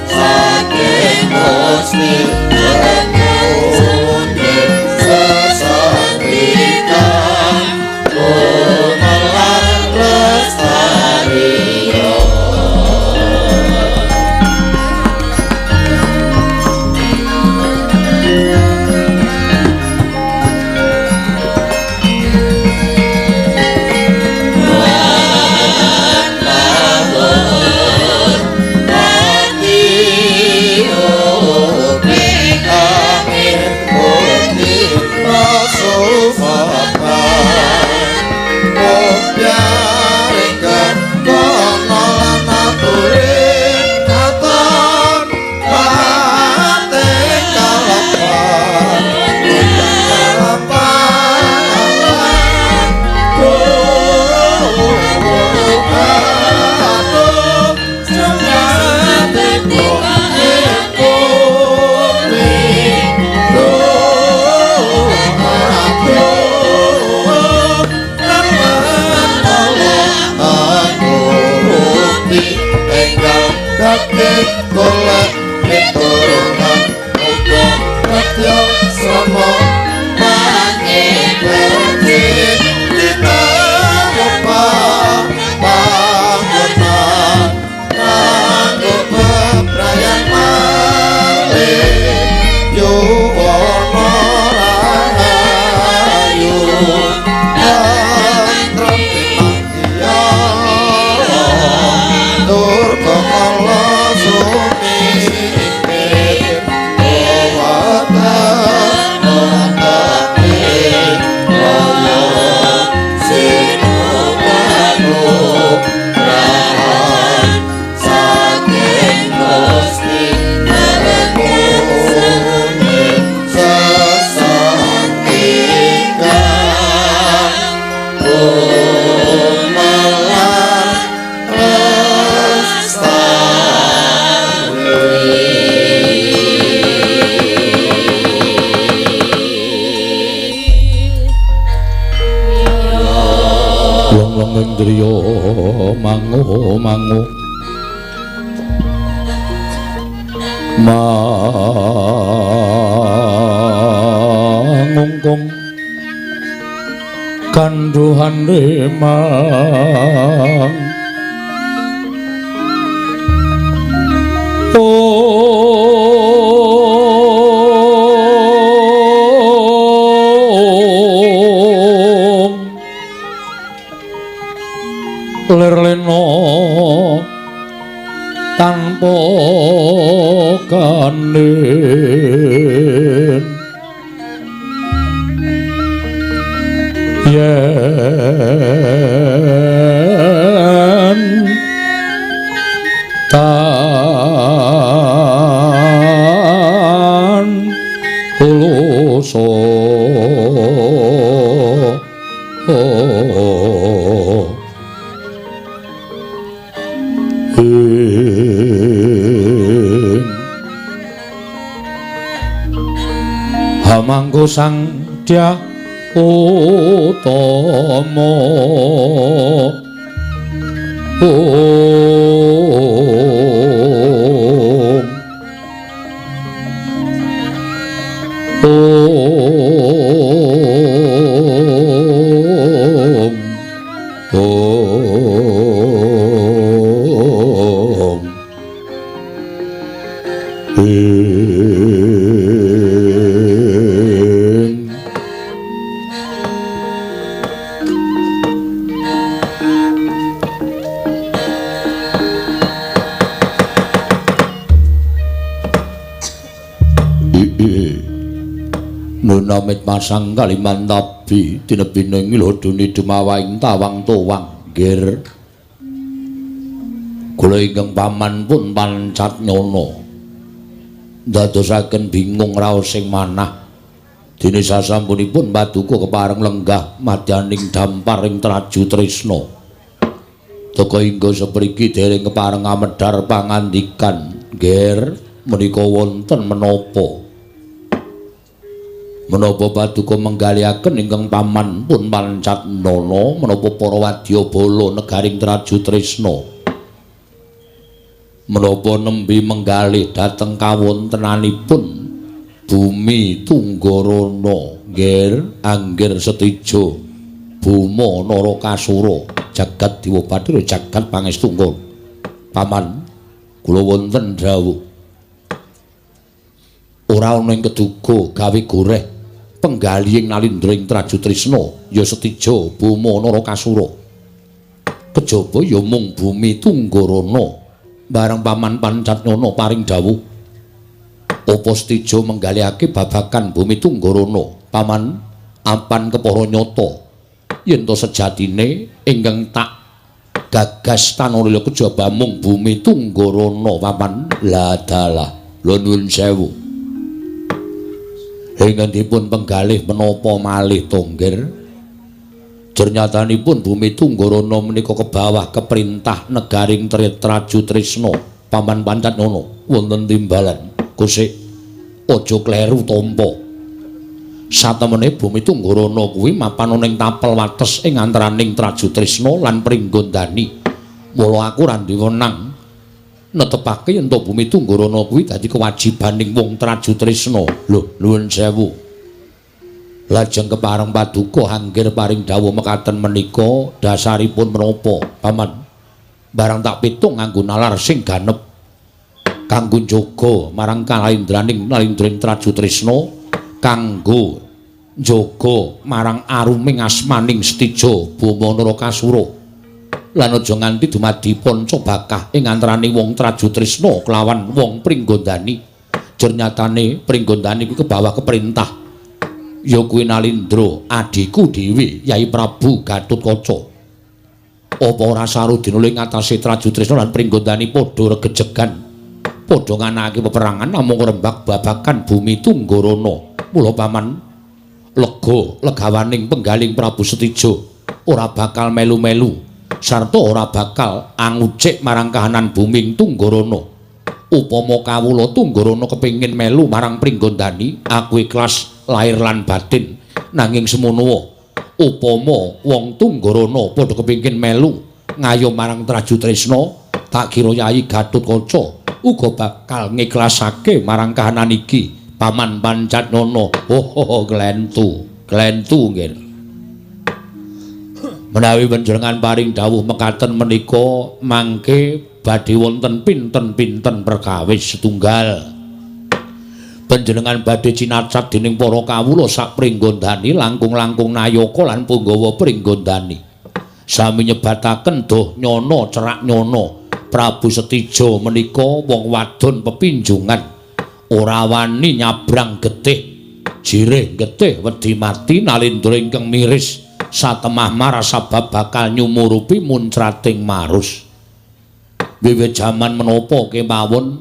saking Gusti. Satriya mango mango mangungkung kandhuhan remang Om lir lena tanpa kanin yen tan kuluso Hamangku sang Dyah Utama Om Om Om Nunamit masang Kalimantabi tinebining lodone dumawaing tawang towang nggir kula ingkang paman pun pancat nyono ndadosaken bingung raos sing manah dene sasampunipun paduka kepareng lenggah madyaning dampar ing Traju Tresna teka hingga sepriki dereng kepareng amedhar pangandikan nggir menika wonten menapa menapa paduka menggalihaken ingkang paman pun pancat nana menapa para wadyabala negaring Traju Tresna menapa nembe menggalih dhateng kawontenanipun bumi Tunggarana nggir anggir setija Buma Narakasura jagat Dewa Bathara jagat pangestungga paman kula wonten dawuh ora ana ing keduga gawe goreh penggalihing nalindra ing Traju Tresna ya setija Buma Narakasura kejaba ya mung bumi Tunggarana bareng paman Pancatnyana paring dawuh apa setija menggalihake babagan bumi Tunggarana paman apan kepara nyata yen to sejatine ingkang tak gagas tanalila kejaba mung bumi Tunggarana paman ladalah lho nuwun sewu ingkang dipun penggalih menapa malih to nggir jernyatanipun bumi Tunggarana menika kebawah keperintah negaring Traju Tresna paman Pancatnyana wonten timbalan kusik aja kleru tampa satemene bumi Tunggarana kuwi mapan ana ing tapel wates ing antaraning Traju Tresna lan Pringgondani mula aku ora duwe wenang netepake yen to bumi Tunggarana kuwi dadi kewajibaning wong Traju Tresna lho nuwun sewu lajeng kepareng paduka anggir paring dawuh mekaten menika dasaripun menapa paman barang tak pitung nganggo nalar sing ganep kanggo njaga marang kalaindraning nalindring Traju Tresna kanggo njaga marang aruming asmaning setija Buma Narakasura lan aja nganti dumadi panca bakah ing antaraning wong Traju Tresna kelawan wong Pringgondani jernyatane Pringgondani kuwi kebawah keperintah ya kuwi Nalindra adhiku dhewe Yai Prabu Gatotkaca apa ora sarudina ing ngatasé Traju Tresna lan Pringgondani padha regejegan padha nganakake peperangan namung rembag babagan bumi Tunggarana mula paman lega legawaning penggaling Prabu Setija ora bakal melu-melu sarta ora bakal angucik marang kahanan bumi Tunggarana upama kawula Tunggarana kepengin melu marang Pringgondani aku ikhlas lahir lan batin nanging semono Upama wong Tunggarana padha kepingin melu ngayom marang Trajutresna, tak kira Yayi Gatotkaca uga bakal ngiklasake marang kahanan iki. Paman Pancatnana, oh, glentu, glentu nggih. Menawi panjenengan paring dawuh mekaten menika mangke badhe wonten pinten-pinten perkawis setunggal. Panjenengan badhe cinacat dening para kawula sak pringgondani langkung-langkung nayaka lan punggawa pringgondani. Sami nyebataken doh nyono cerak nyono Prabu Setija menika wong wadon pepinjungan. Ora wani nyabrang getih, jirih getih wedi mati nalindra ingkang miris satemah marah sabab bakal nyumurupi muncrating marus. Wiwit jaman menapa kemawon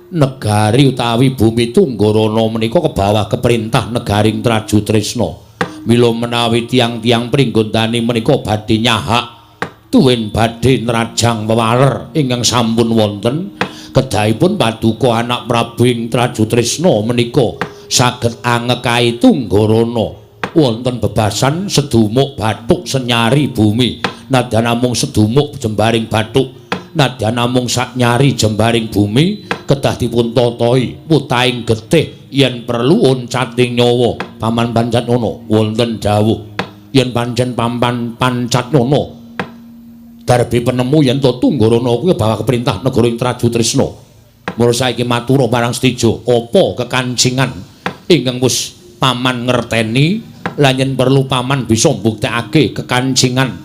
negari utawi bumi Tunggarana menika kebawah keperintah negaring Trajutresna. Mila menawi tiang-tiang pringgondani menika badhe nyahak tuwin badhe nrajang wewaler ingkang sampun wonten, kedahipun paduka anak Prabu ing Trajutresna menika saged angekai Tunggarana wonten bebasan sedumuk bathuk senyari bumi. Nadyan namung sedumuk jembaring bathuk, nadyan namung saknyari jembaring bumi, kedah dipun tatahi wutahing getih yen perlu oncating nyawa. Paman Pancatnana wonten dawuh yen pancen Paman Pancatnana darbe penemu yen to Tunggarana kuwi bawa keperintah negara ing Trajutresna. Mula saiki matura marang Setija, apa kekancingan ingkang wis paman ngerteni lan yen perlu paman bisa mbuktekake kekancingan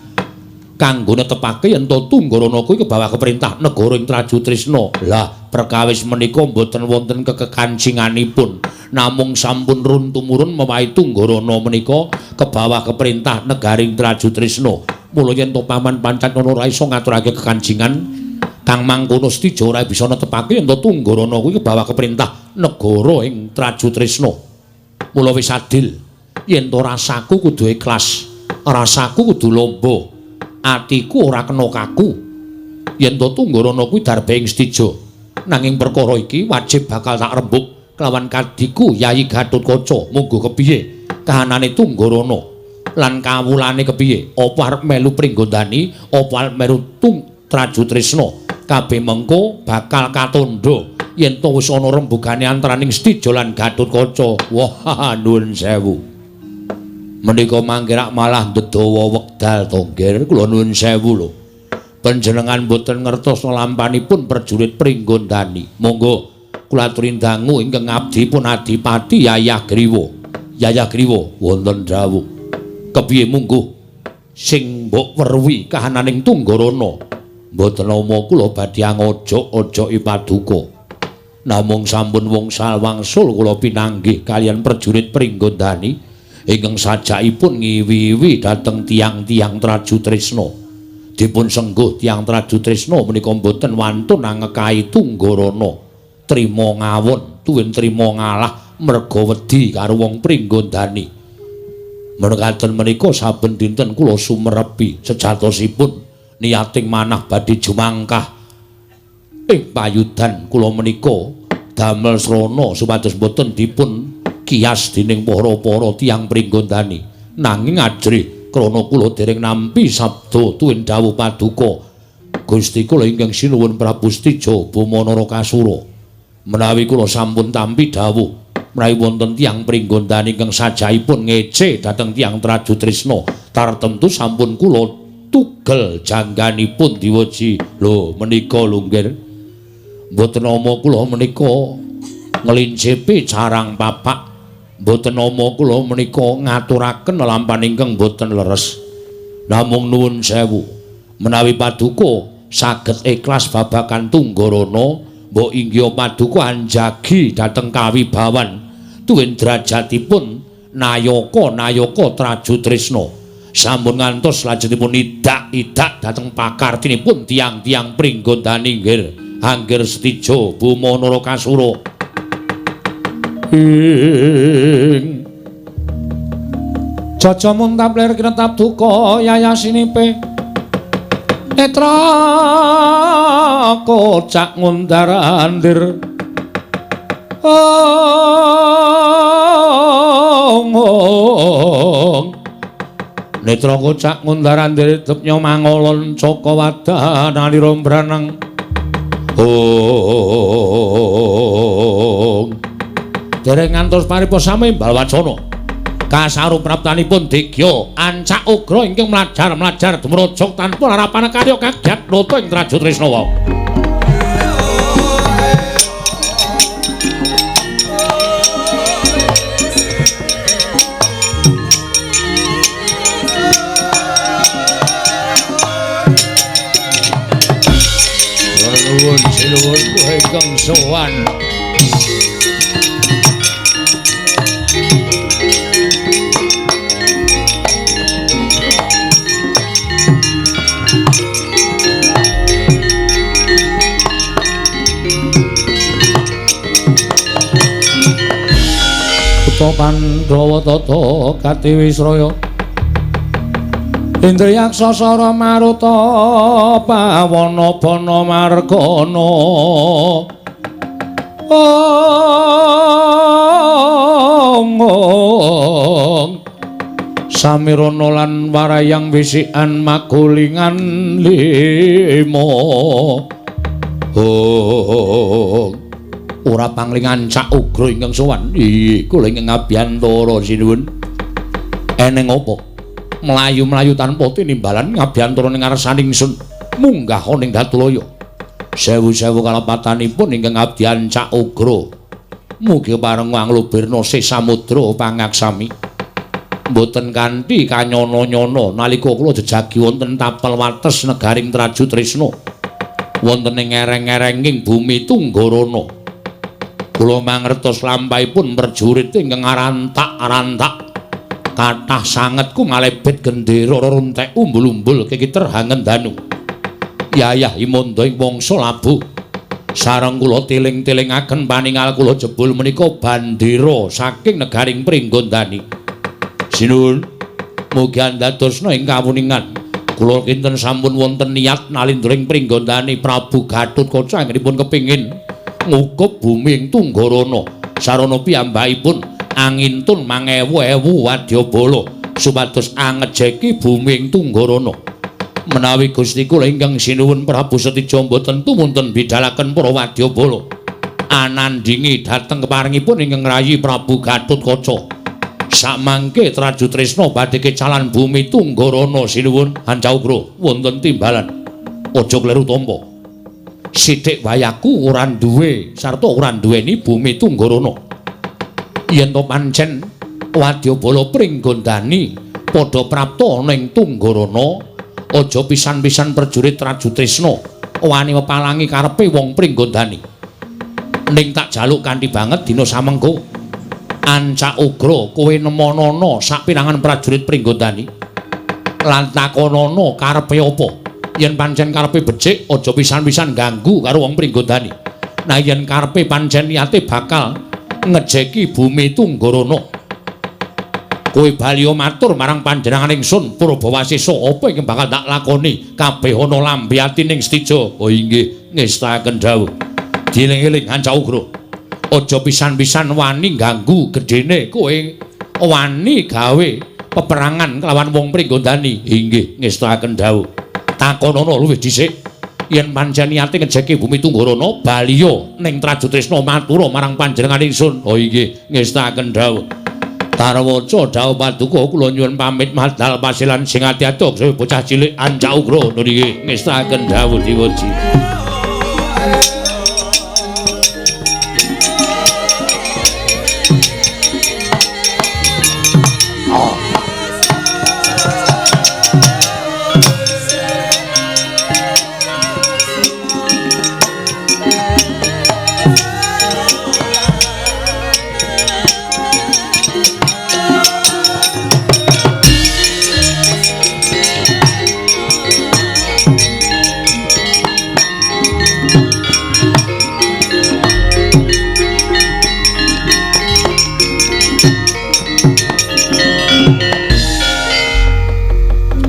kanggo netepake yen to Tunggarana kuwi kebawa keperintah negara ing Trajutresna. Lah perkawis menika mboten wonten kekekancinganipun, namung sampun run tumurun mewahi Tunggarana menika kebawa keperintah negaring Trajutresna. Mula yen to Paman Pancatnana ora iso ngaturake kekancingan kang mangkono, Setija ora bisa netepake yen to Tunggarana kuwi kebawa keperintah negara ing Trajutresna. Mula wis adil yen to rasaku kudu ikhlas, rasaku kudu lomba, atiku ora kena kaku yen to Tunggarana kuwi darbe ing Setija. Nanging perkara iki wajib bakal tak rembug kelawan kadiku Yayi Gatotkaca. Monggo kepiye kahanane Tunggarana lan kawulane kepiye? Apa arep melu pringgondani, apa arep melu Trajutresna? Kabeh mengko bakal katandha yen to wis ana rembugane antaraning Setija lan Gatotkaca. Wah, nuwun sewu. Menika mangke rak malah ndedawa wekdal to, nggih. Kula nuwun sewu lho. Panjenengan mboten ngertos lampanipun prajurit pringgondani. Monggo kula aturi dangu ingkang abdi pun Adipati Yayah Griwa. Yayah Griwa wonten dawuh. Kepiye mungguh sing mbok weruhi kahananing Tunggarana? Mboten nama kula badhe angojok-ojoki paduka. Namung sampun wungsal wangsul kula pinanggih kaliyan prajurit pringgondani ingkang sajakipun ngiwi-iwi dhateng tiang-tiang Trajutresna. Dipun sengguh tiang Trajutresna menika mboten wantun angekai Tunggarana. Trima ngawon tuwin trima ngalah merga wedi karo wong pringgondani. Mekaten menika saben dinten kula sumerepi sejatosipun niating manah badhe jumangkah ing payudan kula menika damel srana supados mboten dipun kias dening para-para tiyang pringgondani. Nanging ajrih krana kula dereng nampi sabda tuwin dawuh paduka Gusti kula ingkang sinuwun Prabu Setija Bama Narakasura. Menawi kula sampun tampi dawuh menawi wonten tiyang pringgondani ingkang sajaipun ngece dhateng tiyang Trajutresna, tartemtu sampun kula tugel jangganipun diweji. Lho menika lho nggih, mboten nama kula menika nglincepi carang papak, mboten nama kula menika ngaturaken lampahan ingkang mboten leres. Namung nuwun sewu, menawi paduka saged ikhlas babagan Tunggarana, mbok inggih paduka anjagi dhateng kawibawan tuwin derajatipun nayaka-nayaka Trajutresna. Sampun ngantos lajengipun idak-idak dhateng pakartinipun tiang-tiang pringgondani nggih Angger Setija Bama Narakasura. Ing Jaja muntap lir kinetap duka yayasinipe netra kocak ngundar-andir ong. Netra kocak ngundaran-ndiri depnya mangolon caka wadan alira mbranang. Ong. Dereng ngantos paripa sami balwacana. Kasaru praptanipun Digya ancak ugra ingkang mlajar-mlajar dumrojok tanpa larapan karya kagyat nata ing Traju Tresna wau. Nuwun sinuwun ingkang sowan. Kutha Pandhawa tata katiwisraya Indriyaksa sara maruta pawana bana margana. Ong samirana lan warayang wisikan magulingan lima. Ong ora panglingan cak ugra ingkang sowan. Iya, kula ingkang ngabiyantara sinuwun. Eneng apa? Mlayu-mlayu tanpa tinimbalan ngabiyantara ning ngarsaning ingsun munggah ning Datulaya. Sewu-sewu kalepatanipun ingkang abdi ancak ugra. Mugi pareng anglubirna sih samudra pangaksami. Mboten kanthi kanyono-nyono nalika kula jejagi wonten tapel wates negaring Traju Tresna. Wonten ing ereng-erenging bumi Tunggarana. Kula mangertos lampahipun prajurit ingkang arantak-arantak. Kathah sanget ku ngalebet gendera runtek umbul-umbul kikiter hangendanu. Yayah imanda ing wangsa labuh. Sareng kula tiling-tilingaken paningal kula jebul menika bandera saking negaring Pringgondani. Sinuwun, mugi andadosna ing kawuningan. Kula kinten sampun wonten niat nalindra ing Pringgondani Prabu Gathotkaca anggenipun kepingin ngukup bumi ing Tunggarana. Sarana piyambakipun angintun mangewu-ewu wadyabala supados angejeki bumi ing Tunggarana. Menawi Gusti kula ingkang sinuwun Prabu Setija mboten tumunten bidalaken para wadyabala anandhingi dhateng keparengipun ingkang rayi Prabu Gathotkaca. Samangke Traju Tresna badhe kecalan bumi Tunggarana sinuwun Hancaugra wonten timbalan. Aja kleru tampa. Sithik wayaku ora duwe sarta ora duweni bumi Tunggarana. Yen to pancen wadyabala Pringgondani padha prapta ana ing Tunggarana, aja pisan-pisan prajurit Traju Tresna wani mepalangi karepe wong Pringgondani. Ning tak jaluk kanthi banget dina samengko ancak ugra kowe nemonana sapirangan prajurit Pringgondani lan takonana karepe apa. Yen pancen karepe becik aja pisan-pisan ganggu karo wong Pringgondani. Nah yen karepe pancen niate bakal ngejeki bumi Tunggarana, kowe baliya matur marang panjenengan ingsun Purbawasesa apa ingkang bakal tak lakoni kabeh ana lambe atining Setija. Oh inggih, ngestakaken dawuh. Dieling-eling Ancak Ugra, aja pisan-pisan wani ganggu gedene kowe wani gawe peperangan kelawan wong Pringgondani. Inggih, ngestakaken dawuh. Takonana luwih dhisik. Yen pancen niate ngejeki bumi Tunggarana, baliya ning Traju Tresna matura marang panjenengan ingsun. Oh inggih, ngestakaken dawuh. Tarwaca dawuh paduka kula nyuwun pamit madal pasilan sing ati-ati aja bocah cilik Ancak Ugra. Nggih, ngestakaken dawuh diwoji.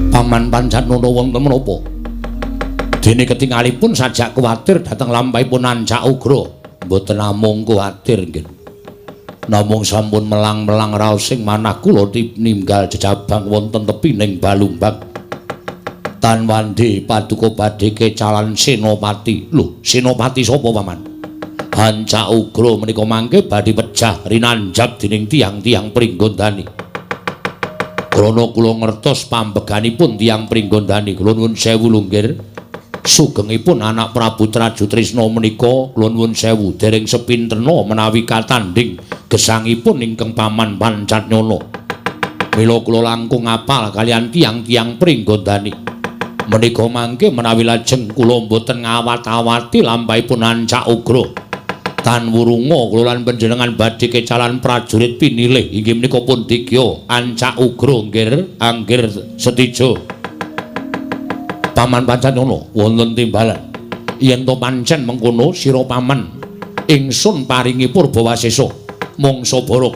Paman Pancatnana wonten menapa? Dene ketingalipun sajak kuwatir dhateng lampahipun Ancak Ugra. Mboten namung kuwatir nggih. Namung sampun melang-melang raos sing manah kula tininggal jejabang wonten tepining Balumbang. Tan wandi paduka badhe kecalan Senopati. Lho, Senopati sapa, Paman? Ancak Ugra menika mangke badhe pejah rinanjab dening tiyang-tiyang Pringgondani. Krana kula ngertos pambeganipun tiyang Pringgondani, kula nuwun sewu lunggir. Sugengipun anak Prabu Trajutrisna menika kula nuwun sewu dereng sepintena menawi katandhing gesangipun ingkang Paman Pancatnyana. Mila kula langkung apal kaliyan tiyang-tiyang Pringgondani. Menika mangke menawi lajeng kula mboten ngawat-awati lampahipun Ancak Ugra. Tan wurunga kula lan panjenengan badhe kecalan prajurit pinilih inggih menika pun digya Ancak Ugra nggir anggir Setija. Paman Pancatnyana wonten timbalan. Yen to pancen mengkono sira paman, ingsun paringi purbawasesa mangsa borok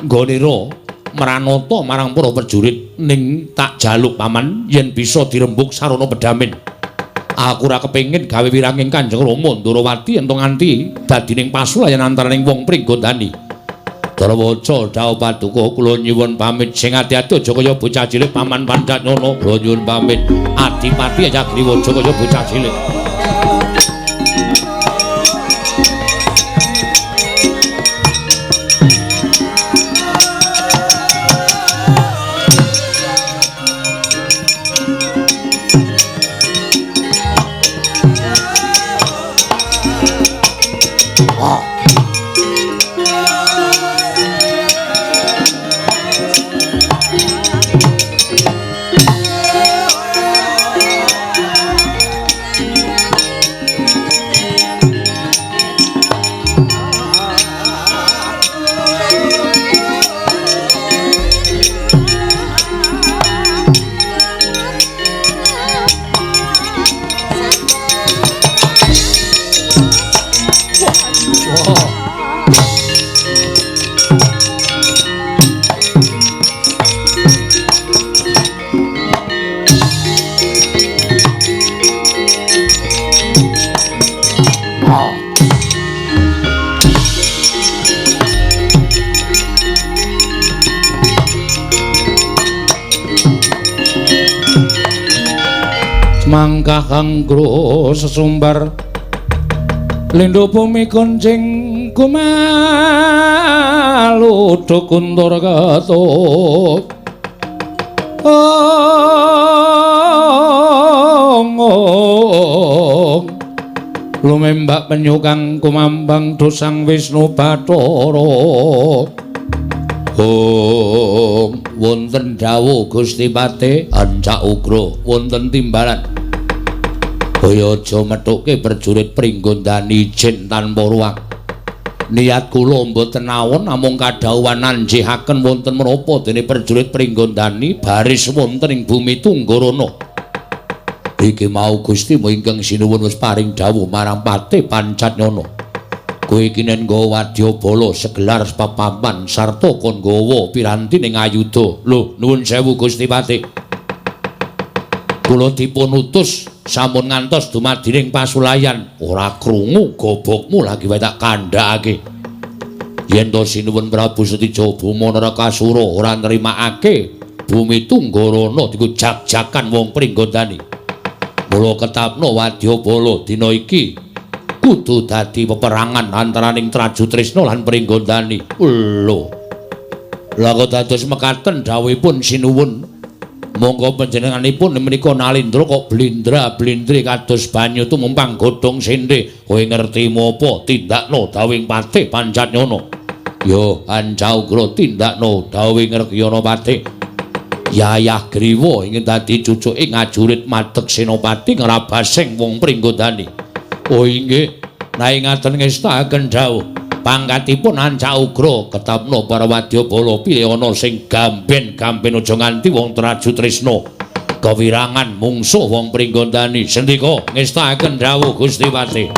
nggonira mranata marang para prajurit ning tak jaluk paman yen bisa dirembug sarana pedamen. Aku ora kepengin gawe wiranging Kanjeng Rama Ndorowati yen to nganti dadining pasulayan antaraning wong Pringgondani. Darawaca dawuh paduka kula nyuwun pamit sing ati-ati aja kaya bocah cilik Paman Pancatnyana. Kula nyuwun pamit Adipati Hayagriwa aja kaya bocah cilik. Mangkah anggra sesumbar lindhu bumi kuncing kumaludha kuntur ketuk ong lumembak penyu kang kumambang dosang Wisnu Bathara. Om wonten dawuh Gusti Pate Ancak Ugra wonten timbalan. Kaya aja methuke prajurit Pringgondani ijin tanpa ruang. Niat kula mboten awon namung kadhawuhan anjihaken wonten menapa dene prajurit Pringgondani baris wonten ing bumi Tunggarana. Iki mau Gusti ingkang sinuwun wis paring dawuh marang Patih Pancatnyana. Kowe iki nen nggawa wadyabala segelar papapan sarta kon nggawa piranti ning ayuda. Lho nuwun sewu Gusti Patih. Kula dipun utus sampun ngantos dumadining pasulayan. Ora krungu gobokmu lagi wae tak kandhakake. Yen to sinuwun Prabu Setija Bhuma Narakasura ora nrimakake bumi Tunggarana diku jak-jakan wong Pringgondani. Mula ketapno wadyabala dina iki kudu dadi peperangan antaraning Trajutrisna lan Pringgondani. Lho. Lah kok dados mekaten dawuhipun sinuwun. Monggo panjenenganipun menika nalindra kok blindra-blindri kados banyu tumumpang godhong sendhe. Kowe ngerti apa tindakno dawuhing Patih Pancatnyana? Yo Ancak Ugra tindakno dawuhing Rekyana Patih. Yayah Griwa ingin dadi cucuke ngajurit madeg senopati ngrabasing wong Pringgondani. Oh inggih, nek ngaten ngestakaken dawuh. Pangkatipun Ancak Ugra ketapno para wadyabala pilih ana sing gamben-gamben aja nganti wong Trajutrisna kewirangan mungsuh wong Pringgondani. Sendika ngestakaken dawuh Gusti Patih.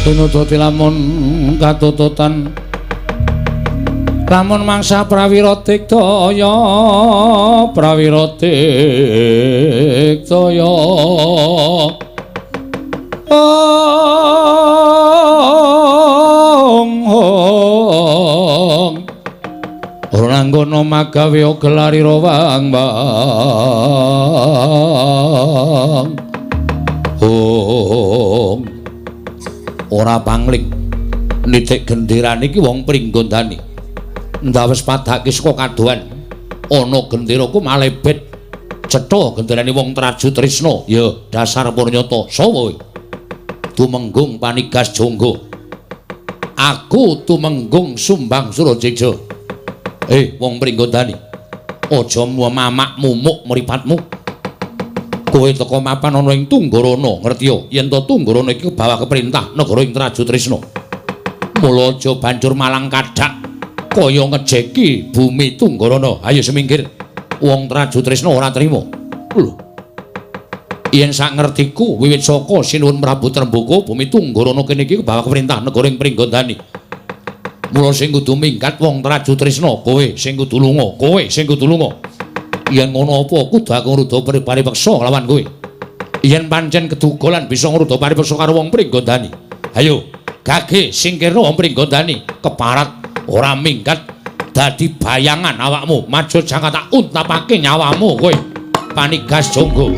Tinudhuti lamun katututan lamun mangsa prawira digdaya, prawira digdaya. Ong ong ora nanggono magawe gelarira wang wang. Ong ora pangling nitik genderane iki wong Pringgondani ndawes padake saka kadohan ana gendera ku malebet cetha genderane wong Traju Trisna. Ya dasar purnyata sapa kowe? Tumenggung Panigas Jonggo. Aku Tumenggung Sumbang Surajeksa. Wong Pringgondani, aja mamak mumuk mripatmu. Kowe teka mapan ana ing Tunggarana, ngerti ya? Yen to Tunggarana iki bawa keperintah negara ing Traju Trisna. Mula aja banjur malang kadhak kaya ngejeki bumi Tunggarana. Ayo semingkir. Wong Traju Trisna ora trima. Lho. Yen sak ngertiku wiwit saka Sinuwun Prabu Trembaka bumi Tunggarana kene iki bawa keperintah negara ing Pringgondani. Mula sing kudu minggat wong Traju Trisna, kowe sing kudu lunga, kowe sing kudu lunga. Yen ngono apa kudu aku ngruda paripeksa lawan kowe? Yen pancen keduga lan bisa ngruda paripeksa karo wong Pringgondani. Ayo, gage singkirna wong Pringgondani, keparat ora minggat dadi bayangan awakmu. Maju jangka tak untapake nyawamu kowe. Panigas Jonggo.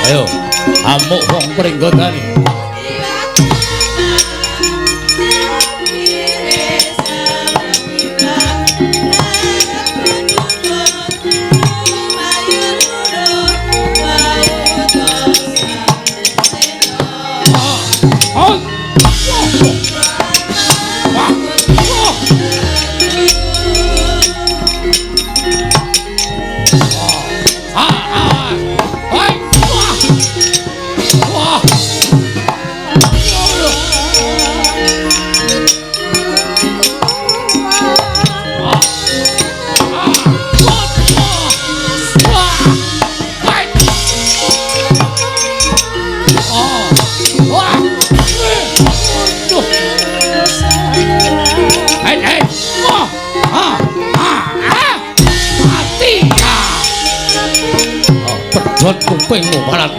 Ayo, amuk wong Pringgondani. Pedhot kupingmu malah.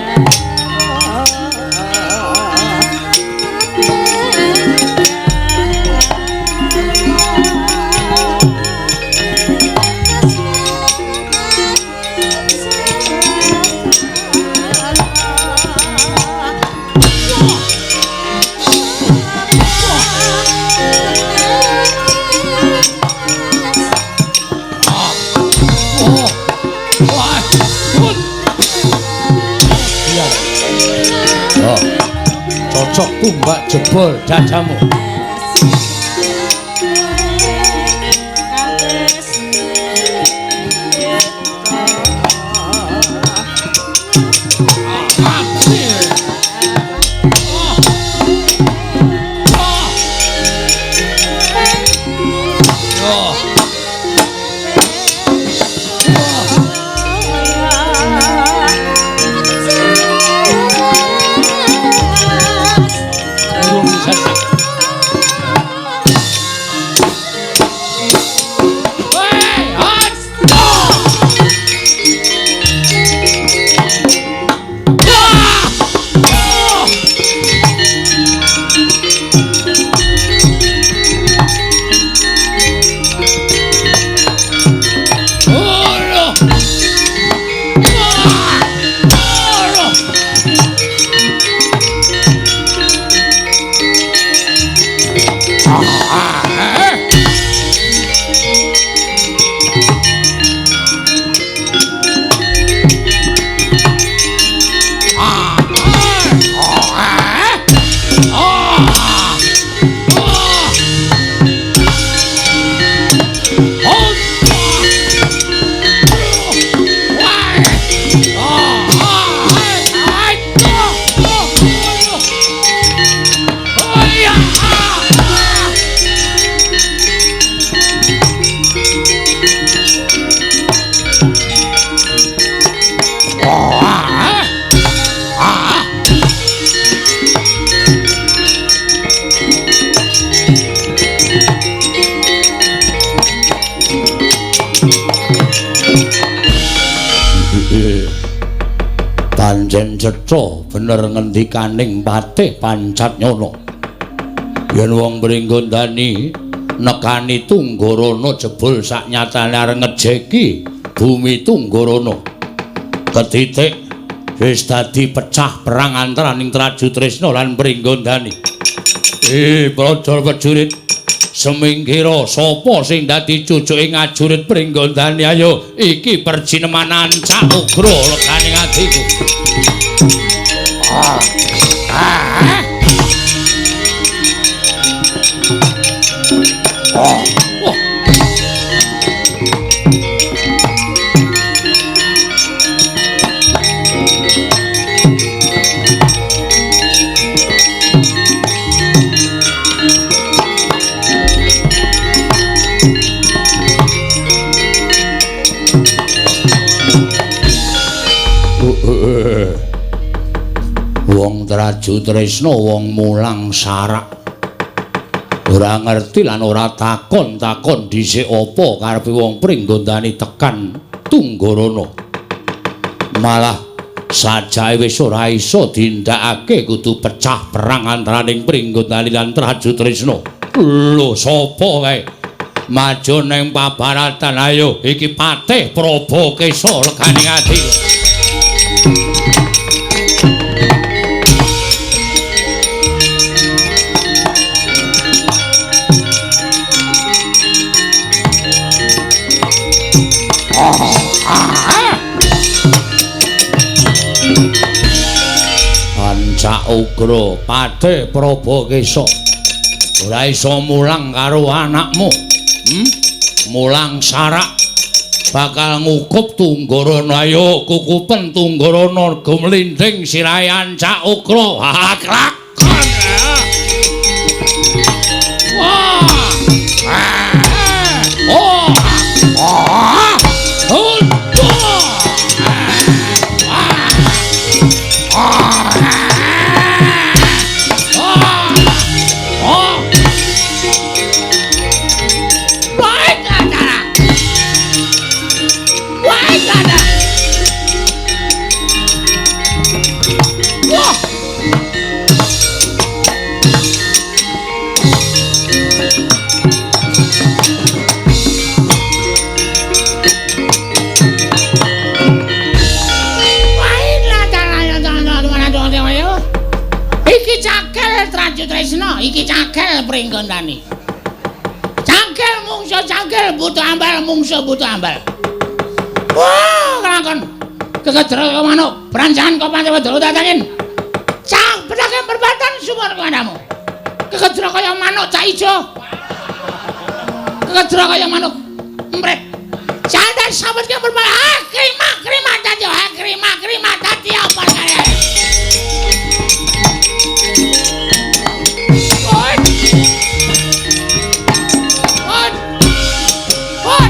Bacok tumbak jebol dadamu. Pancen cetha bener ngendikaning Patih Pancatnyana. Yen wong Pringgondani nekani Tunggarana jebul saknyatane arep ngejeki bumi Tunggarana. Ketitik wis dadi pecah perang antaraning Traju Tresna lan Pringgondani. Praja prajurit, semingkira sapa sing dadi cucuke ngajurit Pringgondani? Ayo iki perjineman ancak ugra legane atiku. Wong Traju Tresna wong mulang sarak, ora ngerti lan ora takon-takon dhisik apa karepe wong Pringgondani tekan Tunggarana. Malah sajake wis ora iso dindakake, kudu pecah perang antaraning Pringgondani lan Traju Tresna. Lho sapa kae? Maju ning pabaratan, ayo iki Patih Prabakesa legane ati. Ancak ugra Patih Prabakesa ora iso mulang karo anakmu. Mulang sarak bakal ngukup Tunggarana. Ayo kukupen Tunggarana gumlinding sirahe ancak ugra. Klak. Wah. Oh. Tresna iki cagel Pringgondani. Cagel mungsu cagel butuh ambal mungsu butuh ambal. Wah, kelakon. Kekedra manuk branjangan kok pancen wedal tatangin. Cak pedake perempatan sumur kandhamu. Kekedra kaya manuk cak ijo. Kekedra kaya manuk empret. Jangan sampe ke perempatan. Ah, krima krima dadi ah krima krima dadi apa kaya. Oi. Oi. Oi.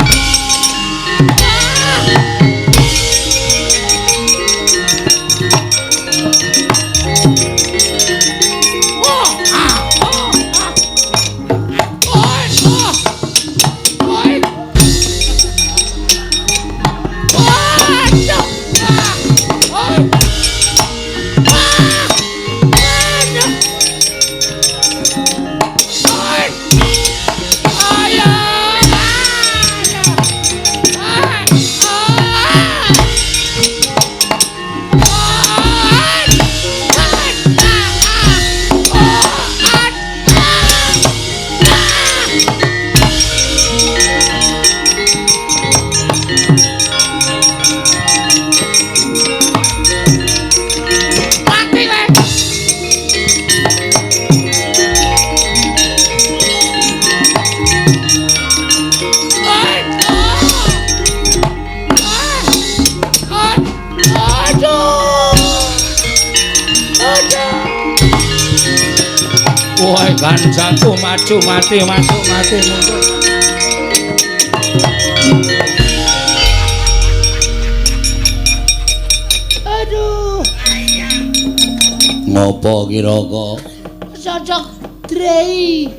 Woi, kancaku maju mati masuk mati mundur. Aduh. Ngopo kira-kira? Cocok drei.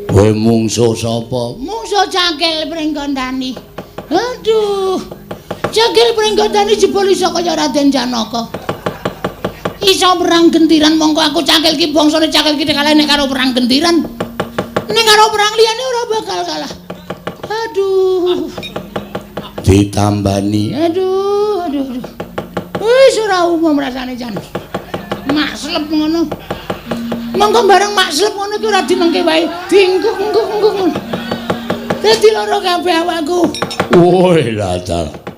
Kowe mungsuh sapa? Mungsuh Cangkil Pringgondani. Aduh. Cangkil Pringgondani jebul iso kaya Raden Janaka. Iso perang gentiran mongko aku cangkil ki bangsane cangkil ki kalah nek karo perang gentiran. Nek karo perang liyane ora bakal kalah. Aduh. Ditambani. Aduh, aduh, aduh. Wis ora umum rasane jan. Makslep ngono. Mongko bareng makslep ngono ki ora dinengke wae, diengkuk-engkuk ngono. Dadi lara kabeh awakku. Woi, latar.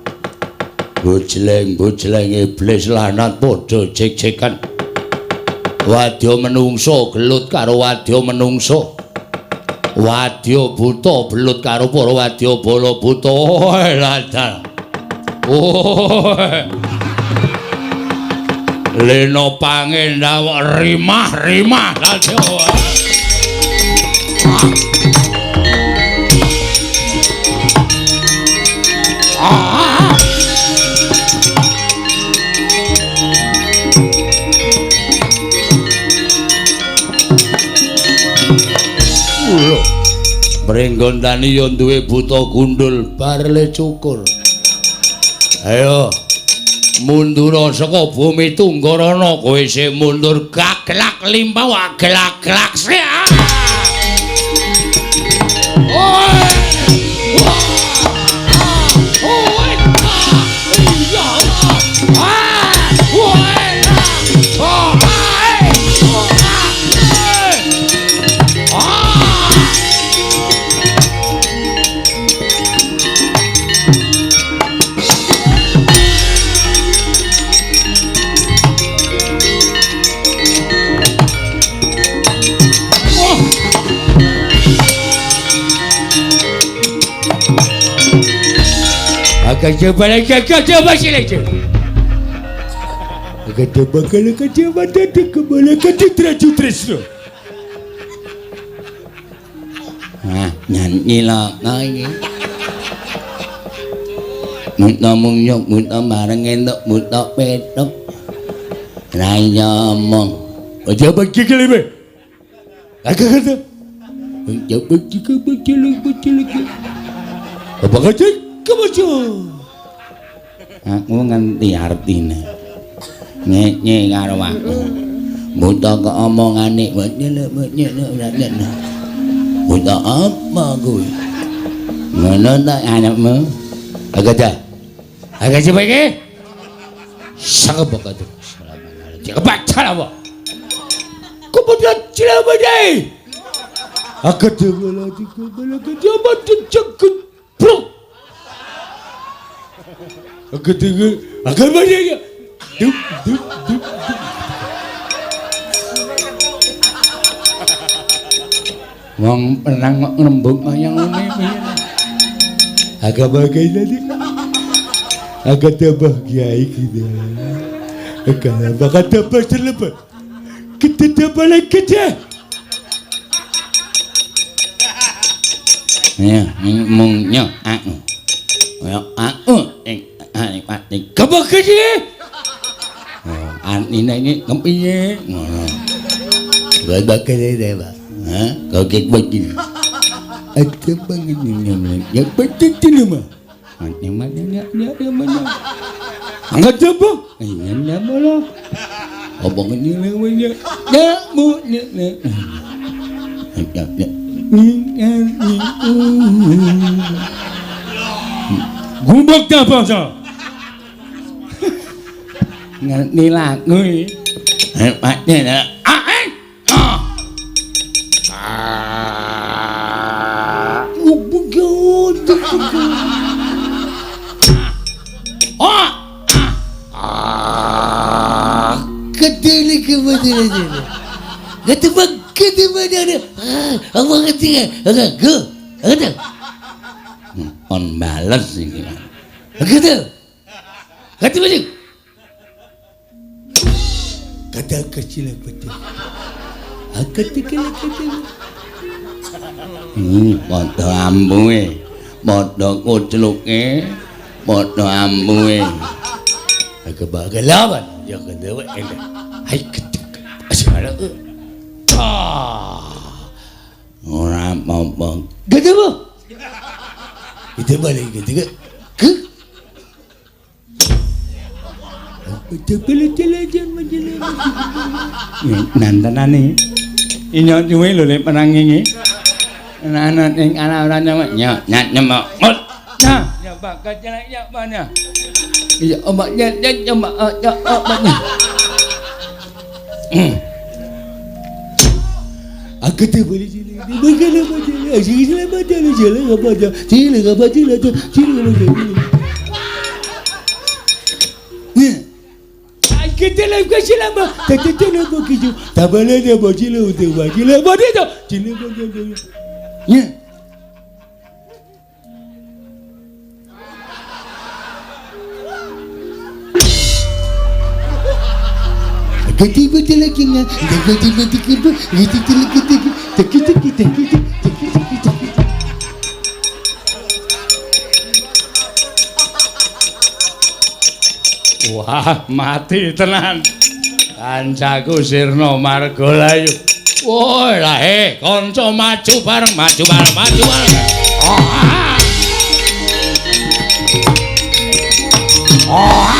Bojleng-bojleng iblis lanat padha jek-jekan. Wadya menungso gelut karo wadya menungso. Wadya buta belut karo para wadya bala buta. Oi, latar. Oi. Lena pangendawa rimah-rimah ladya. Ah. Lho, Pringgondani ya duwe buta gundul barle cukur. Ayo mundura saka bumi Tunggarana, kowe isih mundur gaglak limpah glak-glak sih. Nah, nyanyi lah iki. Muta mungyuk, muta bareng entuk, muta petuk. Ra iya omong. Aja bagi kelime. Agak kata. Aja bagi kebagi. Apa kata? Kebaca. Aku ngerti artine. Nyenye karo aku. Buta kok omongane nyelek. Buta apa kuwi? Ngono ta anakmu? Agak dah. Agak coba iki. Sang bakat. Kebaca apa? Kebaca cilabadai. Agak coba lagi coba cek bro. Agak agak banyak. Dup dup dup. Wong perang kok ngrembug kaya ngene piye. Agak bagai tadi. Agak tambah kiai kita. Agak bakal tambah celebek. Kita tambah lagi kita. Ya, mungnya aku. Ya aku ing ati kebek iki. Oh, anine iki kepiye? Ngono. Bapak kene Pak. Hah? Kok begini. Ada bangun ya betul mah. Ane mana ya ya mana. Angkat apa? Iya bola. Apa ngene ya? Ya bu ya. Ya ya. Gumbek ta bangsa. Ngerti lagu iki. On bales iki. Kata kecil betul. Padha ambuhe, padha kucluke, padha ambuhe. Kebagelawan ya kedewe ele. Hai ketek. Asara. Ora apa-apa. Gede apa? Gede balik gede. Ke? Nantenane. Inyo duwe lho lek perang iki. Ana ing ala ora nyawa. Nya nyemek. Nah, ya bakat jelek ya mana. Iya, omak nya nya mak ya omaknya. Aku tu boleh sini. Bagaimana macam ni? Sini macam ni, sini apa aja. Sini apa sini aja. Sini apa. Kita lagi kasih lama, tak tak nak begitu. Tak boleh dia bagi lu, dia bagi lu, bagi tu. Sini bagi tu. Ya. Gede lagi nggak? Gede gede gede gede gede gede gede. Wah, mati tenan. Kancaku sirna margalayu. Woi lah he, kanca maju bareng, maju bareng, maju bareng. Oh. Oh.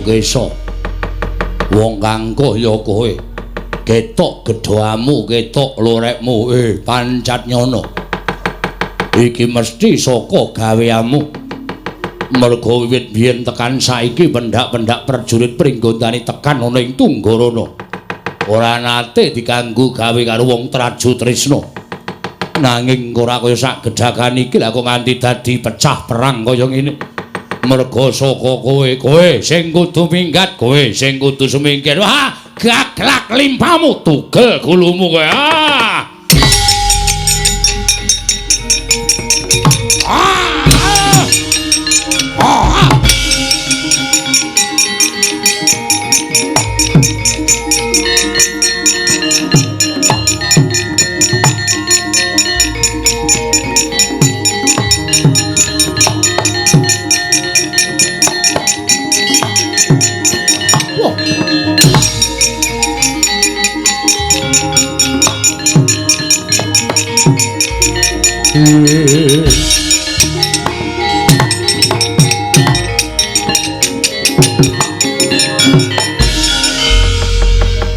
Kesa wong kang kaya kowe ketok gedhamu ketok lorekmu pancat nyono iki mesti saka gaweanmu merga wiwit biyen tekan saiki pendak-pendak prajurit Pringgondani tekan ana ing Tunggarana ora nate diganggu gawe karo wong Traju Trisna nanging ora kaya sak gedhakan iki lha kok nganti dadi pecah perang kaya ngene. Merga saka kowe, kowe sing kudu minggat, kowe sing kudu sumingkir. Wah, gaglak limpamu, tugel gulumu kowe. Ah. Ah. Ah.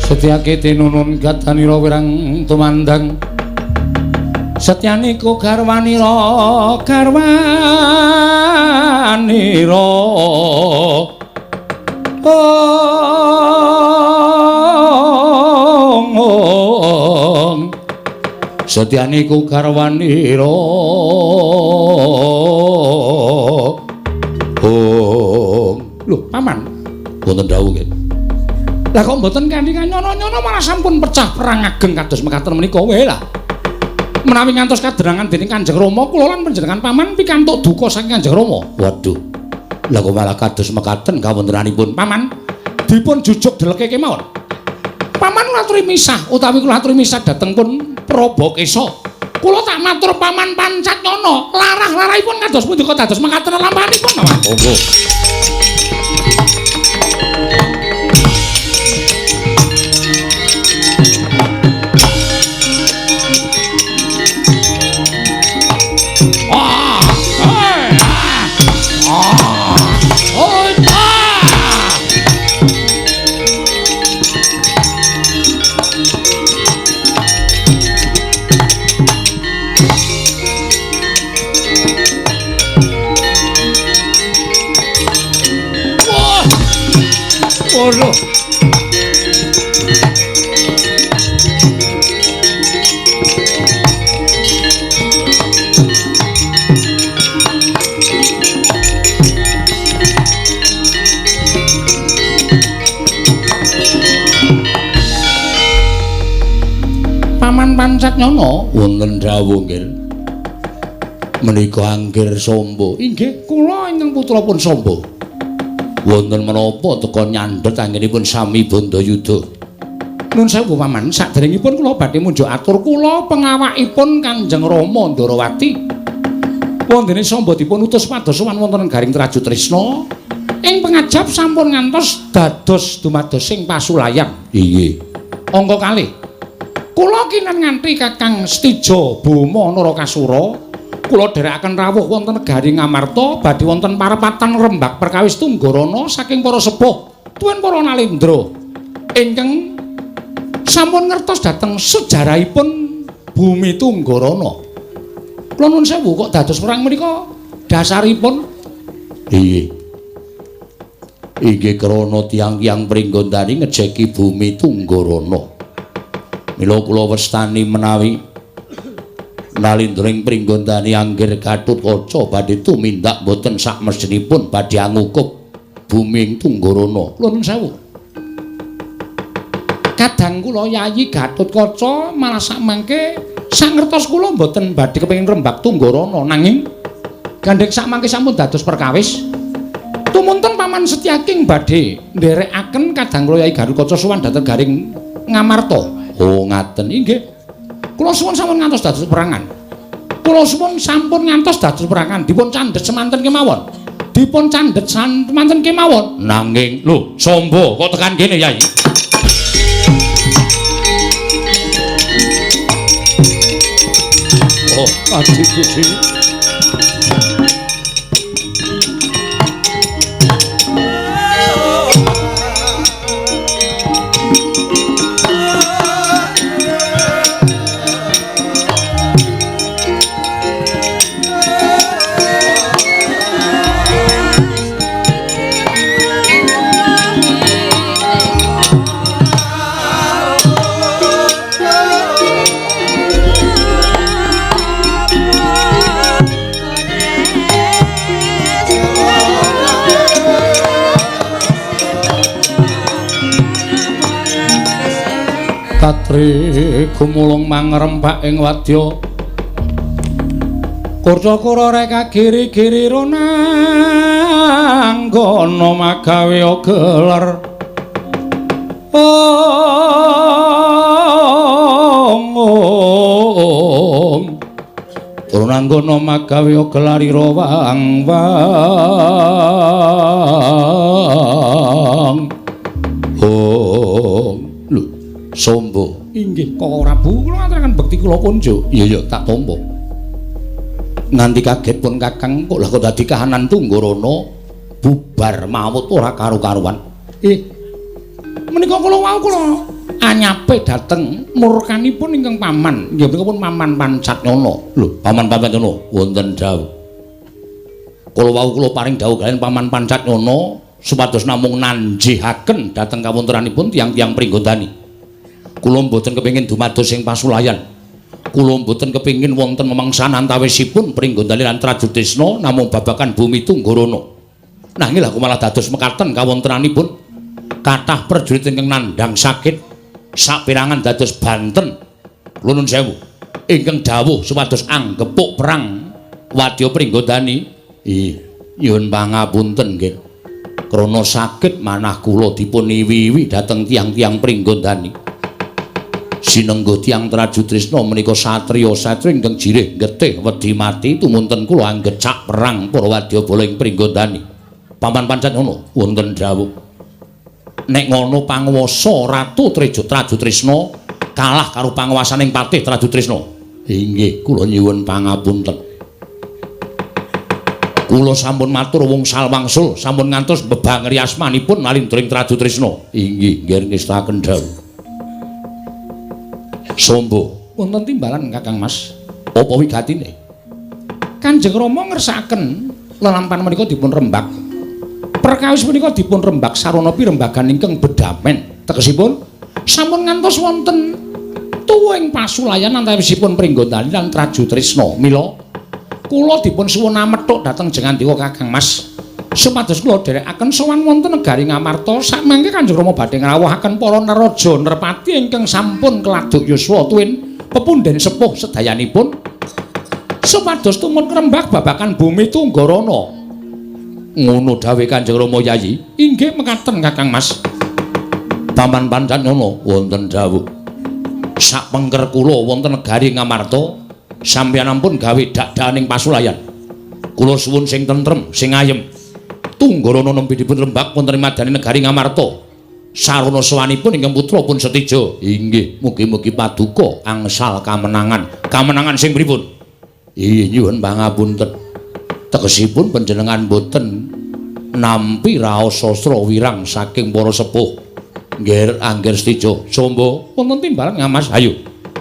Setyake tinunun gadanira wirang tumandang setyaniku garwanira garwanira ong setyaniku garwanira ong. Lho paman, wonten dawuh nggih. Lah kok mboten kanthi nyono-nyono malah sampun pecah perang ageng kados mekaten menika wae lah. Menawi ngantos kaderangan dening Kanjeng Rama kula lan panjenengan paman pikantuk duka saking Kanjeng Rama. Waduh. Lah kok malah kados mekaten kawontenanipun paman dipun jujuk deleke kemawon. Paman kula aturi misah utawi kula aturi misah dhateng pun Prabokesa. Kula tak matur paman pancat nyono larah-larahipun kados pundi kok dados mekaten lampahanipun paman. Monggo. Waduh. Paman Pancak Nyono wonten dawuh nggih. Menika Anggir Sombo. Inggih, kula ingkang putra pun Sombo. Wonten menapa teka nyandhet anggenipun sami Bandayuda. Nun sewu paman, saderengipun kula badhe munjuk atur kula pengawakipun Kanjeng Rama Ndarawati. Wondene Samba dipun utus pados sowan wonten Garing Traju Trisna. Ing pengajap sampun ngantos dados dumadosing pasulayan. Inggih. Angka kalih. Kula kinen nganti Kakang Setija Boma Narakasura. Kula dherekaken rawuh wonten negari Ngamarta badhe wonten parepatan rembag perkawis Tunggarana saking para sepuh tuwin para nalendra ingkang sampun ngertos dhateng sejarahipun bumi Tunggarana. Kula nuwun sewu kok dados perang menika dasaripun? Inggih. Inggih krana tiyang-tiyang Pringgondani ngejeki bumi Tunggarana. Mila kula wastani menawi nalindra ing Pringgondani Anggir Gatotkaca badhe tumindak boten sakmestinipun badhe angukup bumi ing Tunggarana. Kula nuwun sewu. Kadang kula Yayi Gatotkaca malah sakmangke sangertos kula mboten badhe kepengin rembag Tunggarana, nanging gandheng sakmangke sampun dados perkawis. Tumunten Paman Setyaking badhe nderekaken kadang kula Yayi Gatotkaca sowan dhateng Garing Ngamarta. Oh ngaten inggih. Kula suwun sampun ngantos dados perangan. Kula suwun sampun ngantos dados perangan. Dipun candhet semanten kemawon. Dipun candhet semanten kemawon. Nanging lho, Sombo kok tekan kene, Yai? Oh, adikku dhewe. Katri gumulung mangrempak ing wadya Kurca-kura reka giri-giri ronanggana magawe gelar. Ong Ronanggana magawe gelarira wang wang. Ong lho Sombo. Inggih Koko Prabu, kula ngaturaken bekti kula kunjuk. Iya iya tak tampa. Nganti kaget pun Kakang kok lah kok dadi kahanan Tunggarana bubar mawut ora karu-karuan. Menika kula wau kula anyape dhateng murkanipun ingkang paman. Nggih menika pun Paman Pancatnyana. Lho, Paman Pancatnyana wonten dawuh. Kula wau kula paring dawuh kaliyan Paman Pancatnyana supados namung nanjihaken dhateng kawontenanipun tiyang-tiyang Pringgondani. Kula mboten kepengin dumados ing pasulayan. Kula mboten kepengin wonten memangsan antawisipun Pringgondani lan Trajutrisna namung babagan bumi Tunggarana. Nanging lha kok malah dados mekaten kawontenanipun kathah prajurit ingkang nandhang sakit saperangan dados banten. Kula nuwun sewu ingkang dawuh supados anggepuk perang wadya Pringgondani. Ih, nyuwun pangapunten nggih. Krana sakit manah kula dipun iwi-iwi dhateng tiyang-tiyang Pringgondani. Sinengguh tiyang Trajutrisna menika satriya-satriya ingkang jirih getih wedi mati tumunten kula anggecak perang para wadyabala ing Pringgondani. Paman Pancatnyana wonten dawuh. Nek ngono panguwasa Ratu Trajutrisna kalah karo panguwasaning Patih Trajutrisna. Inggih, kula nyuwun pangapunten. Kula sampun matur wungsal wangsul sampun ngantos bebangeri asmanipun nalindring Trajutrisna. Inggih, nggih ngestaken dawuh. Sombo, wonten timbalan Kakang Mas. Apa wigatine? Kanjeng Rama ngersakaken lelampan menika dipun rembak. Perkawis menika dipun rembak sarana pirembagan ingkang bedamen. Tegesipun sampun ngantos wonten tuwuhing pasulayan antawisipun Pringgondani lan Trajutrisna. Mila kula dipun suwun amethuk dhateng Jengandika Kakang Mas supados kula dherekaken sowan wonten negari Ngamarta. Samangke Kanjeng Rama badhe ngrawuhaken para neraja nerpati ingkang sampun keladuk yuswa tuwin pepundhen sepuh sedayanipun supados tumun ngrembak babagan bumi Tunggarana. Ngono dawuhe Kanjeng Rama Yayi. Inggih mekaten Kakang Mas. Paman Pancatnyana wonten dawuh. Sak pengker kula wonten negari Ngamarta sampeyan ampun gawe dak-dakaning pasulayan. Kula suwun sing tentrem, sing ayem. Tunggarana nembe dipun rembak wonten madyaning negari Ngamarta. Sarana sowanipun ingkang putra pun setija. Inggih, mugi-mugi paduka angsal kamenangan. Kamenangan sing pripun? Inggih, nyuwun pangapunten. Tegesipun panjenengan boten nampi raos sastra wirang saking para sepuh. Nggih, angger setija. Sombo, wonten timbalan Mas. Ayo.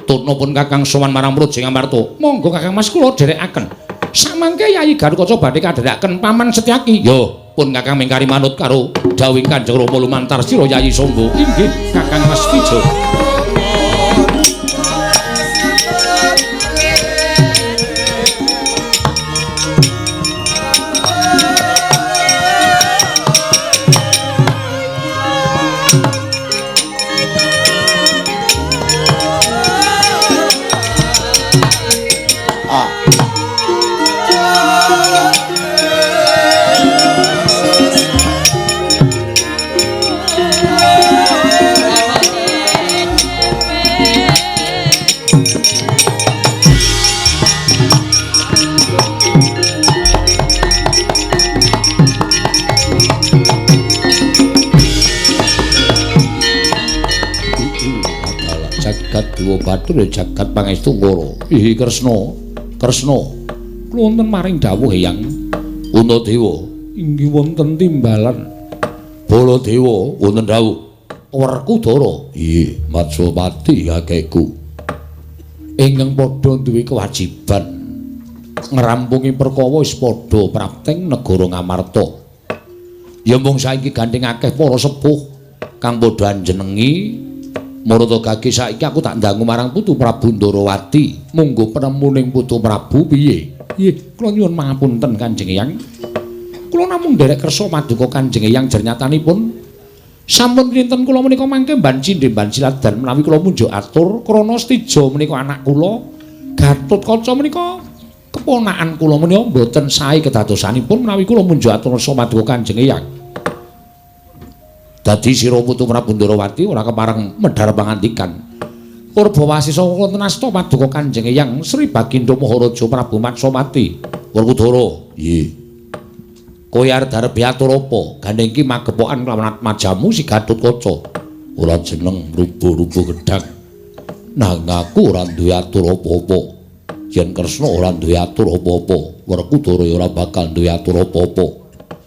Tutna pun Kakang sowan marang Praja Ngamarta. Monggo Kakang Mas kula dherekaken. Samangke Yayi Garukaca badhe kadherekaken Paman Setyaki. Yo, pun Kakang mingkari manut karo dawuhing Kanjeng Rama lumantar sira Yayi Sombo. Inggih, Kakang Mas Tija. Batur jagat pangestu ngoro. Ihi Kresna, Kresna. Kula wonten maring dawuh Eyang Puntadewa. Inggih wonten timbalan. Baladewa wonten dawuh. Werkudara. Ihi Matswapati kakekku. Ingkang padha duwe kewajiban ngrampungi perkara wis padha prapteng negara Ngamarta. Ya mung saiki gandeng akeh para sepuh kang padha anjenengi Marata gage saiki aku tak ndangu marang Putu Prabu Ndarawati. Monggo penemuning Putu Prabu piye? Nggih, kula nyuwun pangapunten Kanjeng Eyang. Kula namung nderek kersa paduka Kanjeng Eyang jernyatanipun sampun pinten kula menika mangke mban cindhe mban siladan menawi kula munjuk atur krana Setija menika anak kula, Gatotkaca menika keponakan kula menika mboten sae kedadosanipun menawi kula munjuk atur kersa paduka Kanjeng Eyang. Dadi sira Putu Prabu Ndarawati ora kepareng medhar pangandikan. Purbawasisa wonten asta paduka Kanjeng Eyang Sri Bagindo Maharaja Prabu Matswapati. Werkudara, nggih. Kowe arep arep atur apa? Gandeng iki magepokan kelawan atmajamu si Gatotkaca. Ora jeneng rubuh-rubuh gedhang. Nang aku ora duwe atur apa-apa. Yen Kresna ora duwe atur apa-apa, Werkudara ya ora bakal duwe atur apa-apa.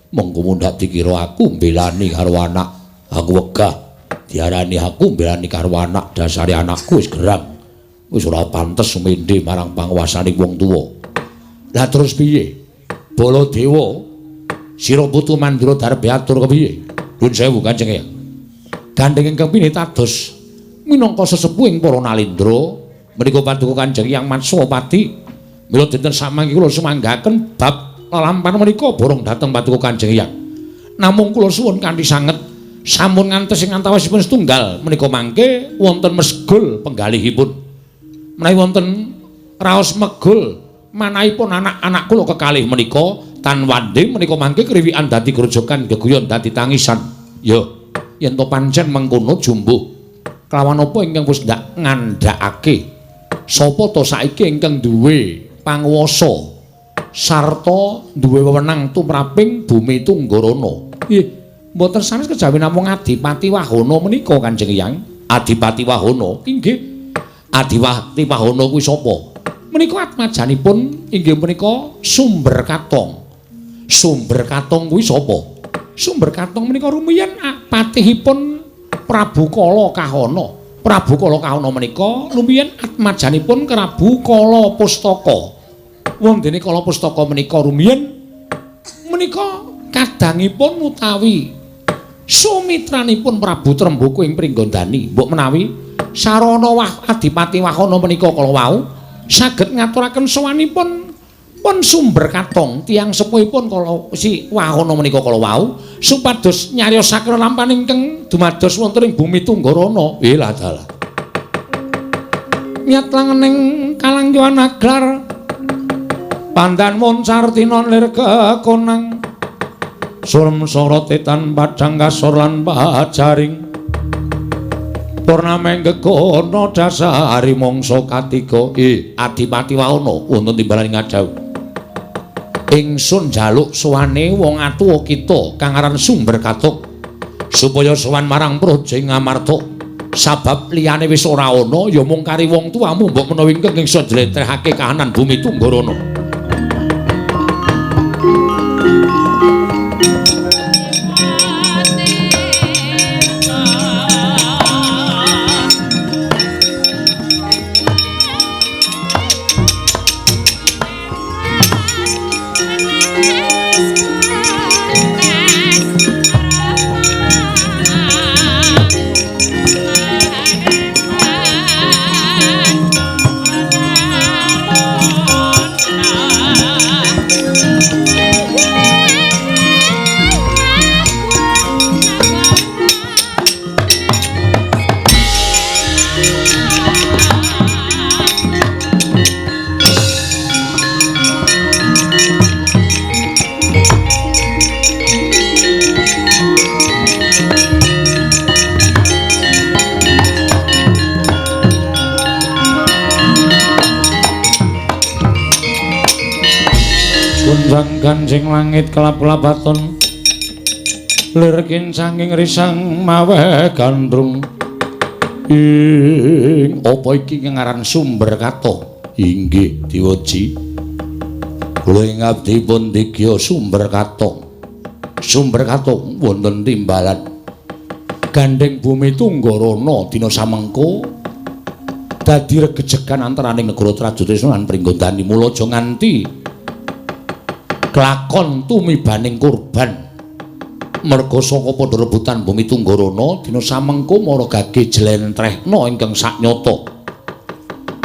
Mengko mundhak dikira aku mbelani karo anak. Aku wegah diarani aku mbelani karo anak, dasare anakku wis gerang. Wis ora pantes sumendhe marang panguwasane wong tuwa. Lah terus piye? Baladewa, sira putu Mandura darbe atur kepiye? Nuwun sewu Kanjeng Eyang. Gandheng ingkang pinitados minangka sesepuhing para nalendra menika paduka Kanjeng Eyang Matswapati. Mila dinten samangke kula sumanggaken bab lelampahan menika borong dhateng paduka Kanjeng Eyang. Namung kula suwun kanthi sanget sampun ngantos ing antawisipun setunggal menika mangke wonten mesgul penggalihipun. Menawi wonten raos megul manahipun anak-anak kula kekalih menika tan wande menika mangke kriwikan dadi grojogan geguyon dadi tangisan. Ya, yen to pancen mengkono jumbuh kelawan apa ingkang wis ndak ngandhakake? Sapa to saiki ingkang duwe panguwasa sarta duwe wewenang tumraping bumi Tunggarana? Nggih, mboten sanes kejawi namung Adipati Wahana menika Kanjeng Eyang. Adipati Wahana? Inggih. Adipati Wahana kuwi sapa? Menika atmajanipun inggih menika Sumber Katong. Sumber Katong kuwi sapa? Sumber Katong menika rumiyin patihipun Prabu Kala Kahana. Prabu Kala Kahana menika rumiyin atmajanipun Prabu Kala Pustaka. Wondene Kala Pustaka menika rumiyin menika kadangipun utawi sumitranipun Prabu Tremboko ing Pringgondani. Mbok menawi sarana Adipati Wahana menika kala wau saged ngaturaken sowanipun pun Sumber Katong tiyang sepuhipun kala si Wahana menika kala wau supados nyariosaken lelampahan ingkang dumados wonten ing bumi Tunggarana. Lah dalah. Nyat langening kalangguhan aglar pandan moncar tinon lir kekonang surem sorote tan padhang kasor lan pajaring purnameng gegono dasari mangsa katiga. Adipati Wahana wonten timbalan ing ngadhawuh. Ingsun njaluk sowane wong atuwa kita kang aran Sumber Katong supaya sowan marang praja ing Ngamarta. Sabab liyane wis ora ana ya mung kari wong tuamu mbok menawa ingkang iso njlentrehake kahanan bumi Tunggarana. Ganjing langit kelap-kelapaton lir kincanging risang maweh gandrung. Ing apa iki ngaran Sumber Katong? Inggih Dewaji, kula ing abdi pun digya Sumber Katong. Sumber Katong wonten timbalan gandheng bumi Tunggarana dina samengko dadi regejegan antaraning negara Trajutrisna lan Pringgondani. Mula aja nganti kelakon tumibaning kurban merga saka padha rebutan bumi Tunggarana dina samengko mara gage jlentrehna ingkang saknyata.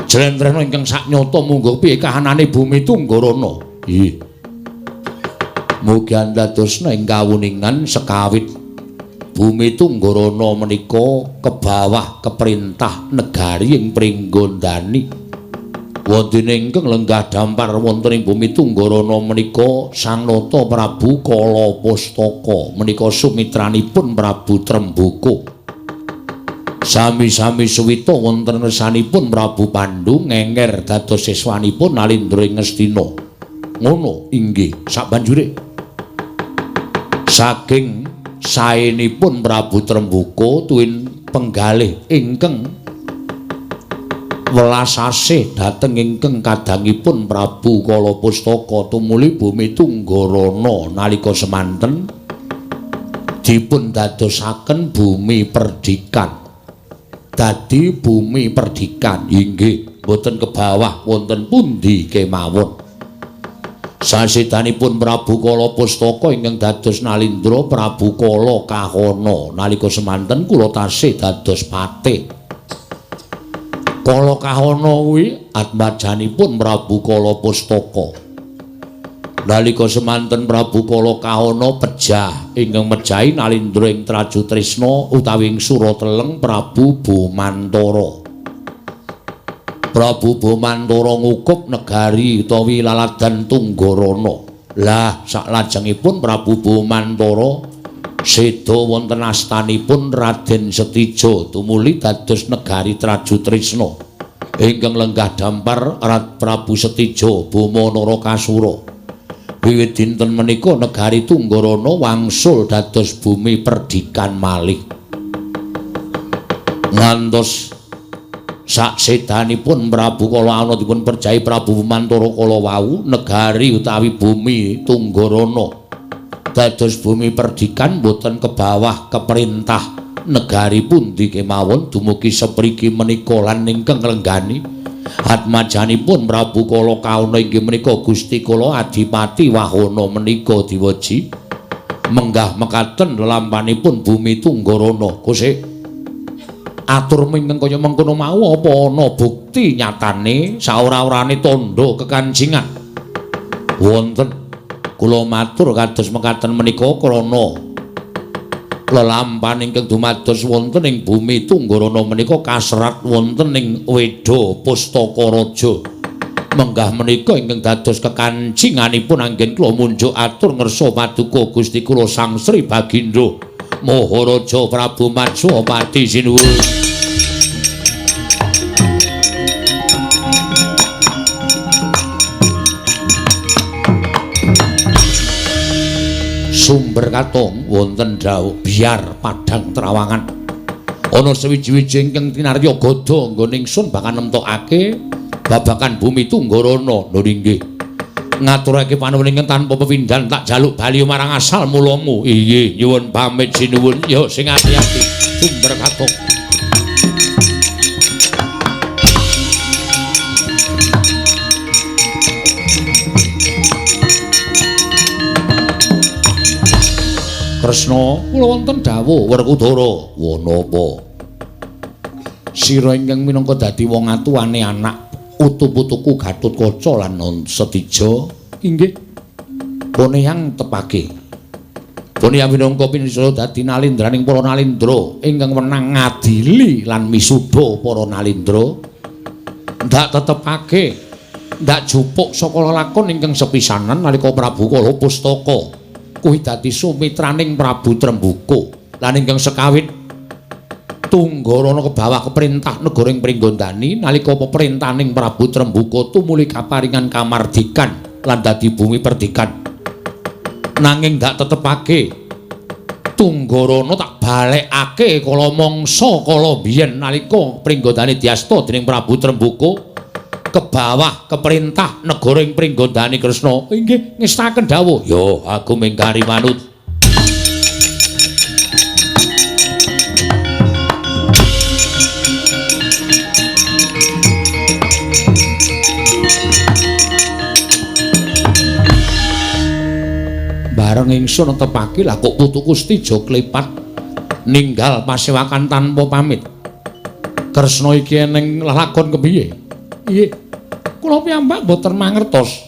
Jlentrehna ingkang saknyata munggo piye kahanane bumi Tunggarana. Nggih. Mugi andadosna ing kawuningan sekawit bumi Tunggarana menika kebawah keperintah negari ing Pringgondani. Wondene ingkang lenggah dampar wonten ing bumi Tunggarana menika Sang Nata Prabu Kala Pustaka menika sumitranipun Prabu Tremboko. Sami-sami suwita wonten ngersanipun Prabu Pandu ngenger dados siswanipun Nalindra ing Ngastina. Ngono inggih sabanjure saking saenipun Prabu Tremboko tuwin penggalih ingkang Welas asih dhateng ingkang kadangipun Prabu Kala Pustaka tumuli bumi Tunggarana nalika semanten dipun dadosaken bumi perdikan. Dadi bumi perdikan inggih boten kebawah wonten pundi kemawon. Sasedanipun Prabu Kala Pustaka ingkang dados Nalindra Prabu Kala Kahana nalika semanten kula tasih dados patih. Kala Kahana kuwi atmajanipun Prabu Kala Pustaka. Nalika semanten Prabu Kala Kahana pejah ingkang mejahi Nalindra ing Trajutrisna utawi ing Surateleng Prabu Bomantara. Prabu Bomantara ngukup negari utawi laladan Tunggarana. Lah saklajengipun Prabu Bomantara seda wonten astanipun Raden Setija tumuli dados negari Trajutrisna ingkang lenggah dampar Prabu Setija Boma Narakasura. Wiwit dinten menika negari Tunggarana wangsul dados bumi perdikan malih. Ngantos saksedanipun Prabu Kala ana dipun perjahi Prabu Bomantara kala wau negari utawi bumi Tunggarana dados bumi perdikan boten kebawah keperintah negari pundi kemawon dumugi sepriki menika lan ingkang nglenggani atmajanipun Prabu Kala Kahana inggih menika Gusti Kala Adipati Wahana menika diweji menggah mekaten lelampanipun bumi Tunggarana. Gusti atur ingkang kaya mengkono mau apa ana bukti nyatane saora-orane tandha kekancingan? Wonten. Kula matur kados mekaten menika krana lelampan ingkang dumados wonten ing bumi Tunggarana menika kaserat wonten ing Weda Pustaka Raja. Menggah menika ingkang dados kekancinganipun anggen kula munjuk atur ngersa paduka Gusti kula Sang Sri Bagindo Maharaja Prabu Matswapati sinuwun. Sumber katong wonten dawuh biar padang terawangan ana sewiji-wiji ingkang tinarya gada nggone ingsun bakal nemtokake babagan bumi Tunggarana. Lho inggih ngaturake panuwun ingkang tanpa pepindhan tak jaluk bali marang asal mulamu. Inggih nyuwun pamit sinuwun. Ya sing ati-ati. Sumber katong. Kresna kula wonten dawuh Werkudara. Wanapa? Sira ingkang minangka dadi wong atuwane anak utu-putuku Gatotkaca lan Setija inggih poneyang tepake. Poneyang minangka pinisaya dadi nalindraning para nalindra ingkang wenang ngadili lan misuda para nalindra. Ndak tetepake, ndak jupuk saka lelakon ingkang sepisanan nalika Prabu Kala Pustaka kuwi dadi sumitraning Prabu Tremboko lan ingkang sekawit Tunggarana kebawah keperintah negara ing Pringgondani nalika peperintahaning Prabu Tremboko tumuli kaparingan kamardikan lan dadi bumi perdikan. Nanging ndak tetepake Tunggarana tak balekake kala mangsa kala biyen nalika Pringgondani diasta dening Prabu Tremboko kebawah keperintah negara ing Pringgondani. Kresna inggih ngestaken dawuh. Ya aku mingkari manut. Bareng ingsun netepake lah kok putuku Setija klepat ninggal pasewakan tanpa pamit. Kresna iki eneng lelakon kepiye? Nggih. Kula piyambak mboten mangertos.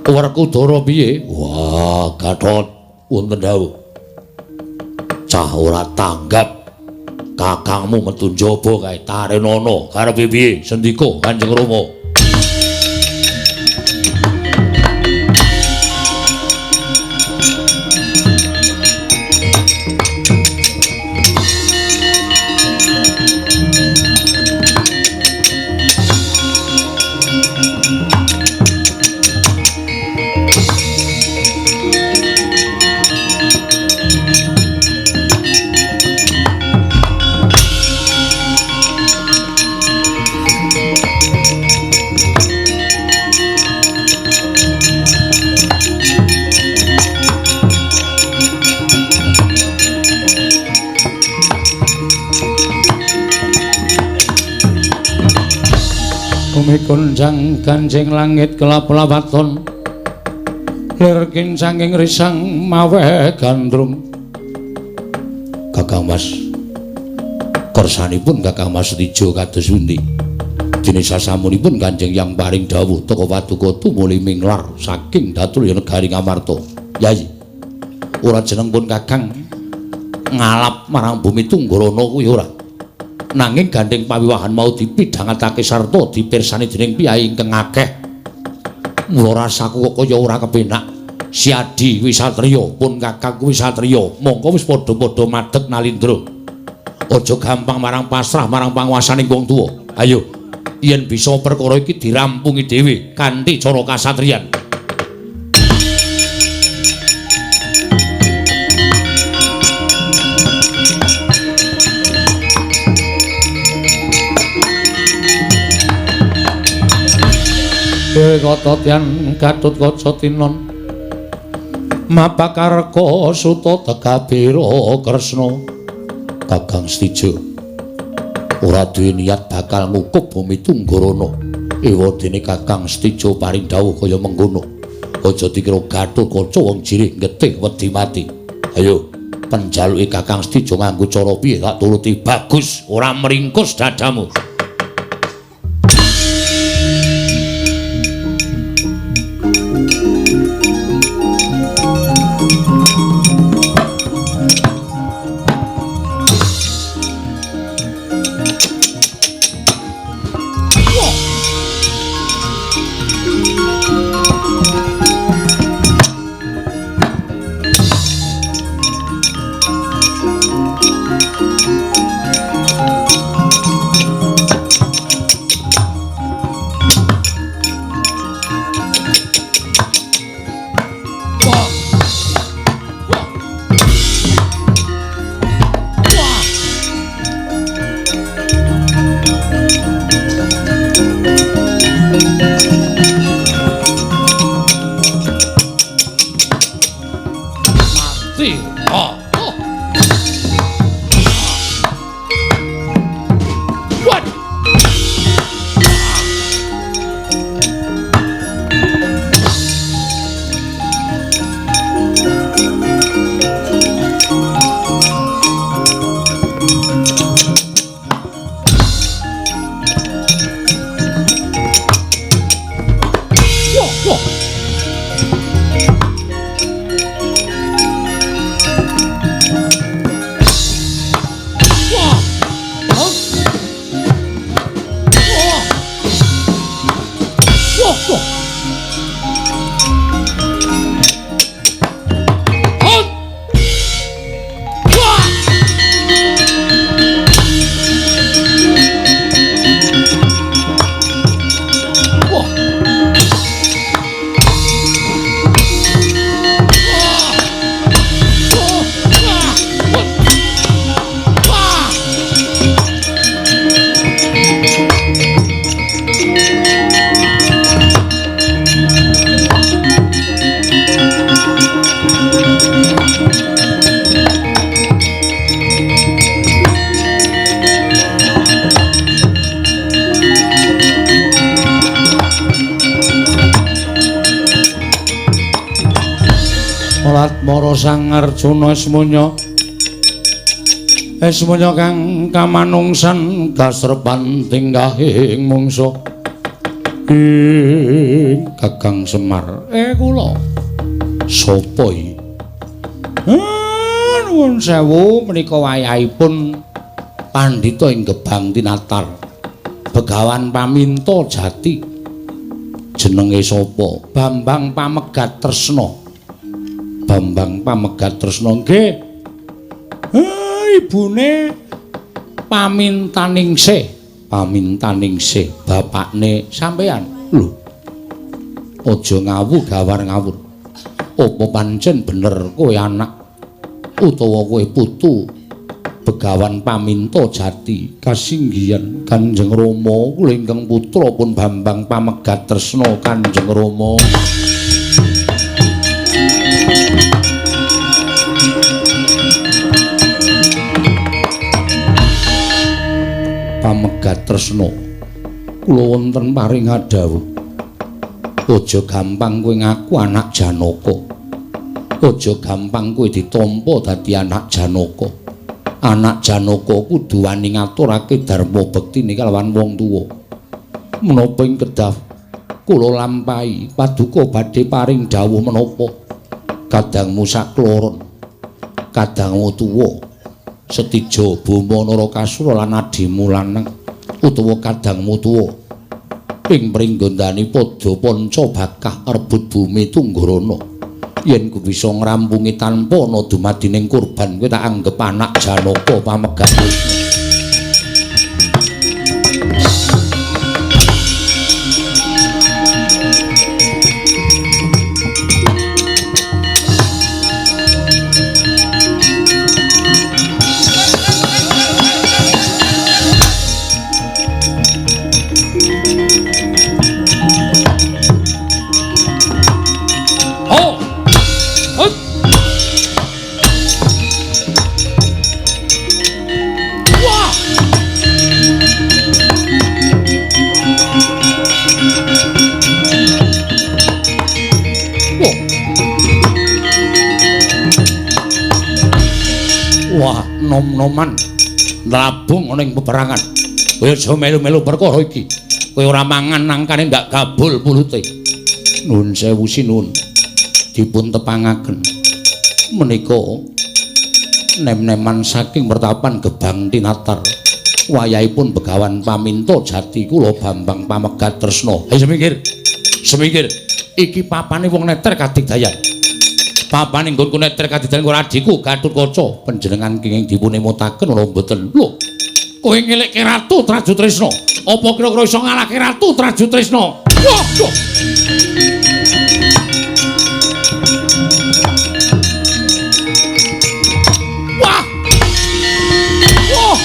Werkudara piye? Wah, Gatot wonten dawuh. Cah ora tanggap. Kakangmu metu njaba kae tarenana. Karepe piye? Sendika Kanjeng Rama. Bumi gonjang ganjing langit kelap-lapaton lir kincanging risang maweh gandrung. Kakang Mas, kersanipun Kakang Mas Setijo kados pundi? Dene sasampunipun Kanjeng Yang paring dawuh teka paduka tumuli minglar saking Datulya negari Ngamarta. Yai, ora jeneng pun Kakang ngalap marang bumi Tunggarana kuwi ora. Nanging gandheng pawiwahan mau dipidhangatake sarta dipirsani dening piyai ingkang akeh. Mula rasaku kok kaya ora kepenak. Si Adi kuwi satriya, pun Kakang kuwi satriya, mongko wis padha-padha madeg nalindra. Aja gampang marang pasrah marang panguwasaning wong tuwa. Ayo, yen bisa perkara iki dirampungi dhewe kanthi cara kasatriyan. Kata Tyan Gatotkaca tinon mapakarka suta tegabira Kresna. Kakang Setijo ora duwe niat bakal ngukup bumi Tunggarana. Ewadene Kakang Setijo paring dawuh kaya mengkono. Aja dikira Gatotkaca wong jirih getih wedi mati. Ayo penjaluke Kakang Setijo nganggo cara piye tak turuti. Bagus, ora meringkus dadamu. Mara Sang Arjuna Esmunya Esmunya kang kamanungsan kasrepan tinggahing mungsa ing Kakang Semar. Kula sapa iki? Nuwun sewu, menika wayahipun pandhita ing Gebang Tinatar Begawan Paminta Jati. Jenenge sapa? Bambang Pamegat Tresna. Bambang Pamegat Tresna nggih. Ibune Pamintaningsih, Pamintaningsih bapakne sampean. Lho. Aja ngawur gawar ngawur. Apa pancen bener kowe anak utawa kowe putu Begawan Paminta Jati kasinggihan Kanjeng Rama kula ingkang putra pun Bambang Pamegat Tresna Kanjeng Rama. Pamegat Tresna. Kula wonten paring dawuh. Aja gampang kowe ngaku anak Janaka. Aja gampang kowe ditampa dadi anak Janaka. Anak Janaka kudu wani ngaturake dharma bektine kalawan wong tuwa. Menapa ing kedah kula lampahi paduka badhe paring dawuh menapa? Kadangmu sakloron, kadangmu tuwa, Setija Boma Narakasura lan adhimu lanang utawa kadangmu tuwa ing pringgondani padha panca bakah rebut bumi Tunggarana. Yen ku bisa ngrampungi tanpa ana dumadining kurban, kowe tak anggep anak Janaka pamegat Tresna. Wah, nom-noman nrabung ana ing peperangan. Kowe aja melu-melu perkara iki. Kowe ora mangan nangkane ndak gabul pulute. Nuwun sewu sinuwun. Dipun tepangaken. Menika nem-neman saking pertapan Gebang Tinatar. Wayahipun Begawan paminta jati kula Bambang Pamegat Tresna. Hei semingkir. Semingkir. Iki papane wong neter kadigdayan. Papane nggonku neter kadigdayan karo adhiku Gatotkaca. Panjenengan kenging dipun emutaken ora mboten? Lho, kowe ngelekke Ratu Trajutrisna. Apa kira-kira iso ngalahke Ratu Trajutrisna? Wah, wah. Wah. Wah.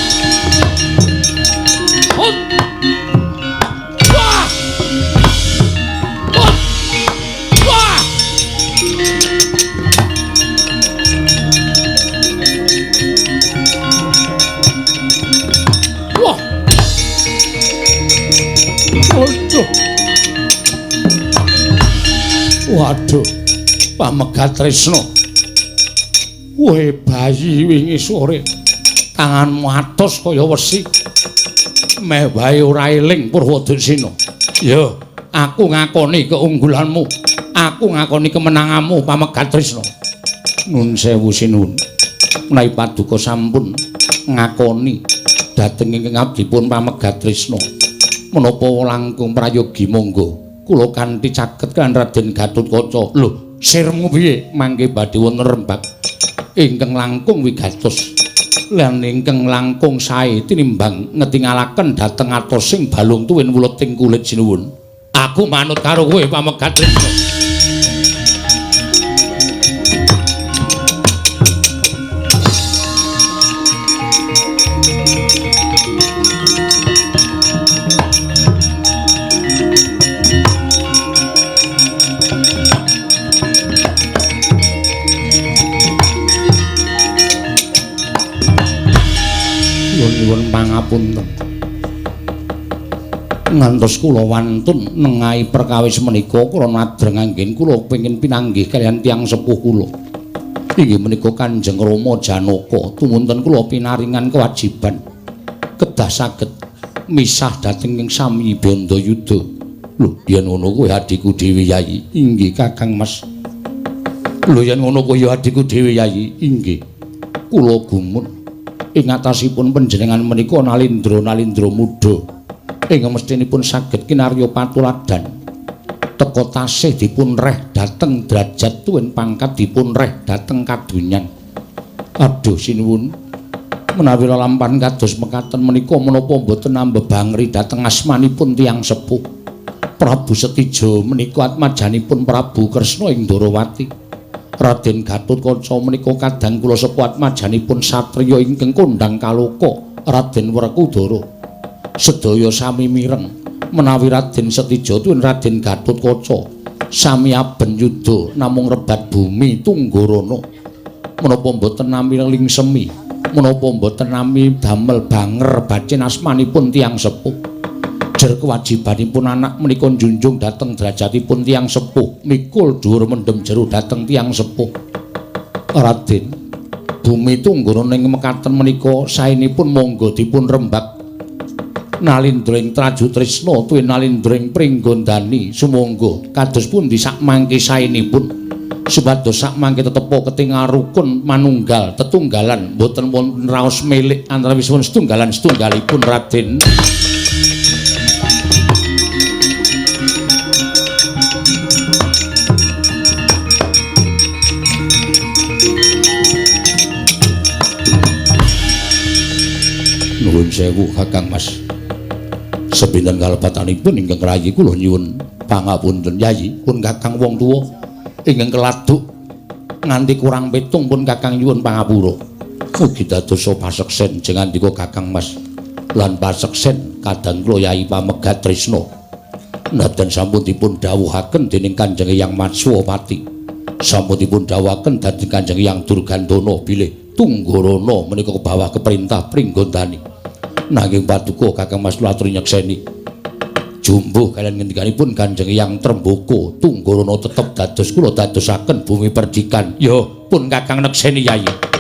Wah. Wah. Wah. Wah. Waduh. Waduh. Pamegat Tresna. Kowe bayi wingi sore tanganmu atos kaya wesi. Meh wae ora eling Purwoduksina. Ya, aku ngakoni keunggulanmu. Aku ngakoni kemenanganmu Pamegat Tresna. Nun sewu sinuwun. Menawi paduka sampun ngakoni dhateng ingkang abdipun Pamegat Tresna. Menapa langkung prayogi monggo kula kanthi caket kan Raden Gatotkaca. Lho, sirmu piye? Mangke badhe wonten rembag ingkang langkung wigatos lan ingkang langkung sae tinimbang ngetingalaken dhateng atosing balung tuwin wuleting kulit sinuwun. Aku manut karo kowe Pamegat Tresna. Nyuwun pangapunten. Ngantos kula wantun nengahi perkawis menika kula nadreng anggen kula pengin pinanggih kaliyan tiyang sepuh kula. Inggih menika Kanjeng Rama Janaka. Tumunten kula pinaringan kewajiban kedah saged misah dhateng ing sami Bandayuda. Lho, yen ngono kuwi adhiku dhewe Yayi. Inggih Kakang Mas. Lho, yen ngono kuwi adhiku dhewe Yayi. Inggih. Kula gumun ing atasipun panjenengan menika nalindra-nalindra muda ing mestinipun saged kinarya patuladan teka tasih dipun reh dhateng derajat tuwin pangkat dipun reh dhateng kadonyan. Aduh sinuwun, menawi lelampahan kados mekaten menika menapa mboten ambebangri dhateng asmanipun tiyang sepuh Prabu Setija menika atmajanipun Prabu Kresna ing Ndorowati. Raden Gatotkaca menika kadang kula sepuh atmajanipun satriya ingkang kondhang kaloka Raden Werkudara. Sedaya sami mireng menawi Raden Setija tuwin Raden Gatotkaca sami aben yuda namung rebat bumi Tunggarana. Menapa mboten nami lingsemi, menapa mboten nami damel banger bacin asmanipun tiyang sepuh. Jer kewajibanipun anak menika njunjung dhateng derajatipun tiyang sepuh, mikul dhuwur mendem jero dhateng tiyang sepuh. Raden, bumi Tunggorana ing mekaten menika saenipun monggo dipun rembak nalindra ing Traju Trisna tuwin nalindra ing Pringgondani sumangga kados pundi sakmangke saenipun supados sakmangke tetepa ketingal rukun manunggal tetunggalan boten wonten raos milik antawisipun setunggalan setunggalipun Raden. Nuwun sewu Kakang Mas. Sepinten kalepatanipun ingkang rayi kula nyuwun pangapunten Yayi pun Kakang wong tuwa ingkang keladuk nganti kurang pitung pun Kakang nyuwun pangapura. Mugi dadosa paseksen jengandika Kakang Mas lan paseksen kadang kula Yayi pamegat tresna. Nadan sampun dipun dawuhaken dening Kanjeng Hyang Matswapati. Sampun dipun dawuhaken dhateng Kanjeng Hyang Durgandana bilih Tunggorana menika kebawah keperintah Pringgondani. Nanging paduka Kakang Mas kula aturi nyekseni jumbuh kaliyan ngendikanipun Kanjeng Hyang Tremboko Tunggorana tetep dados kula dadosaken bumi perdikan. Ya pun Kakang nekseni Yayi.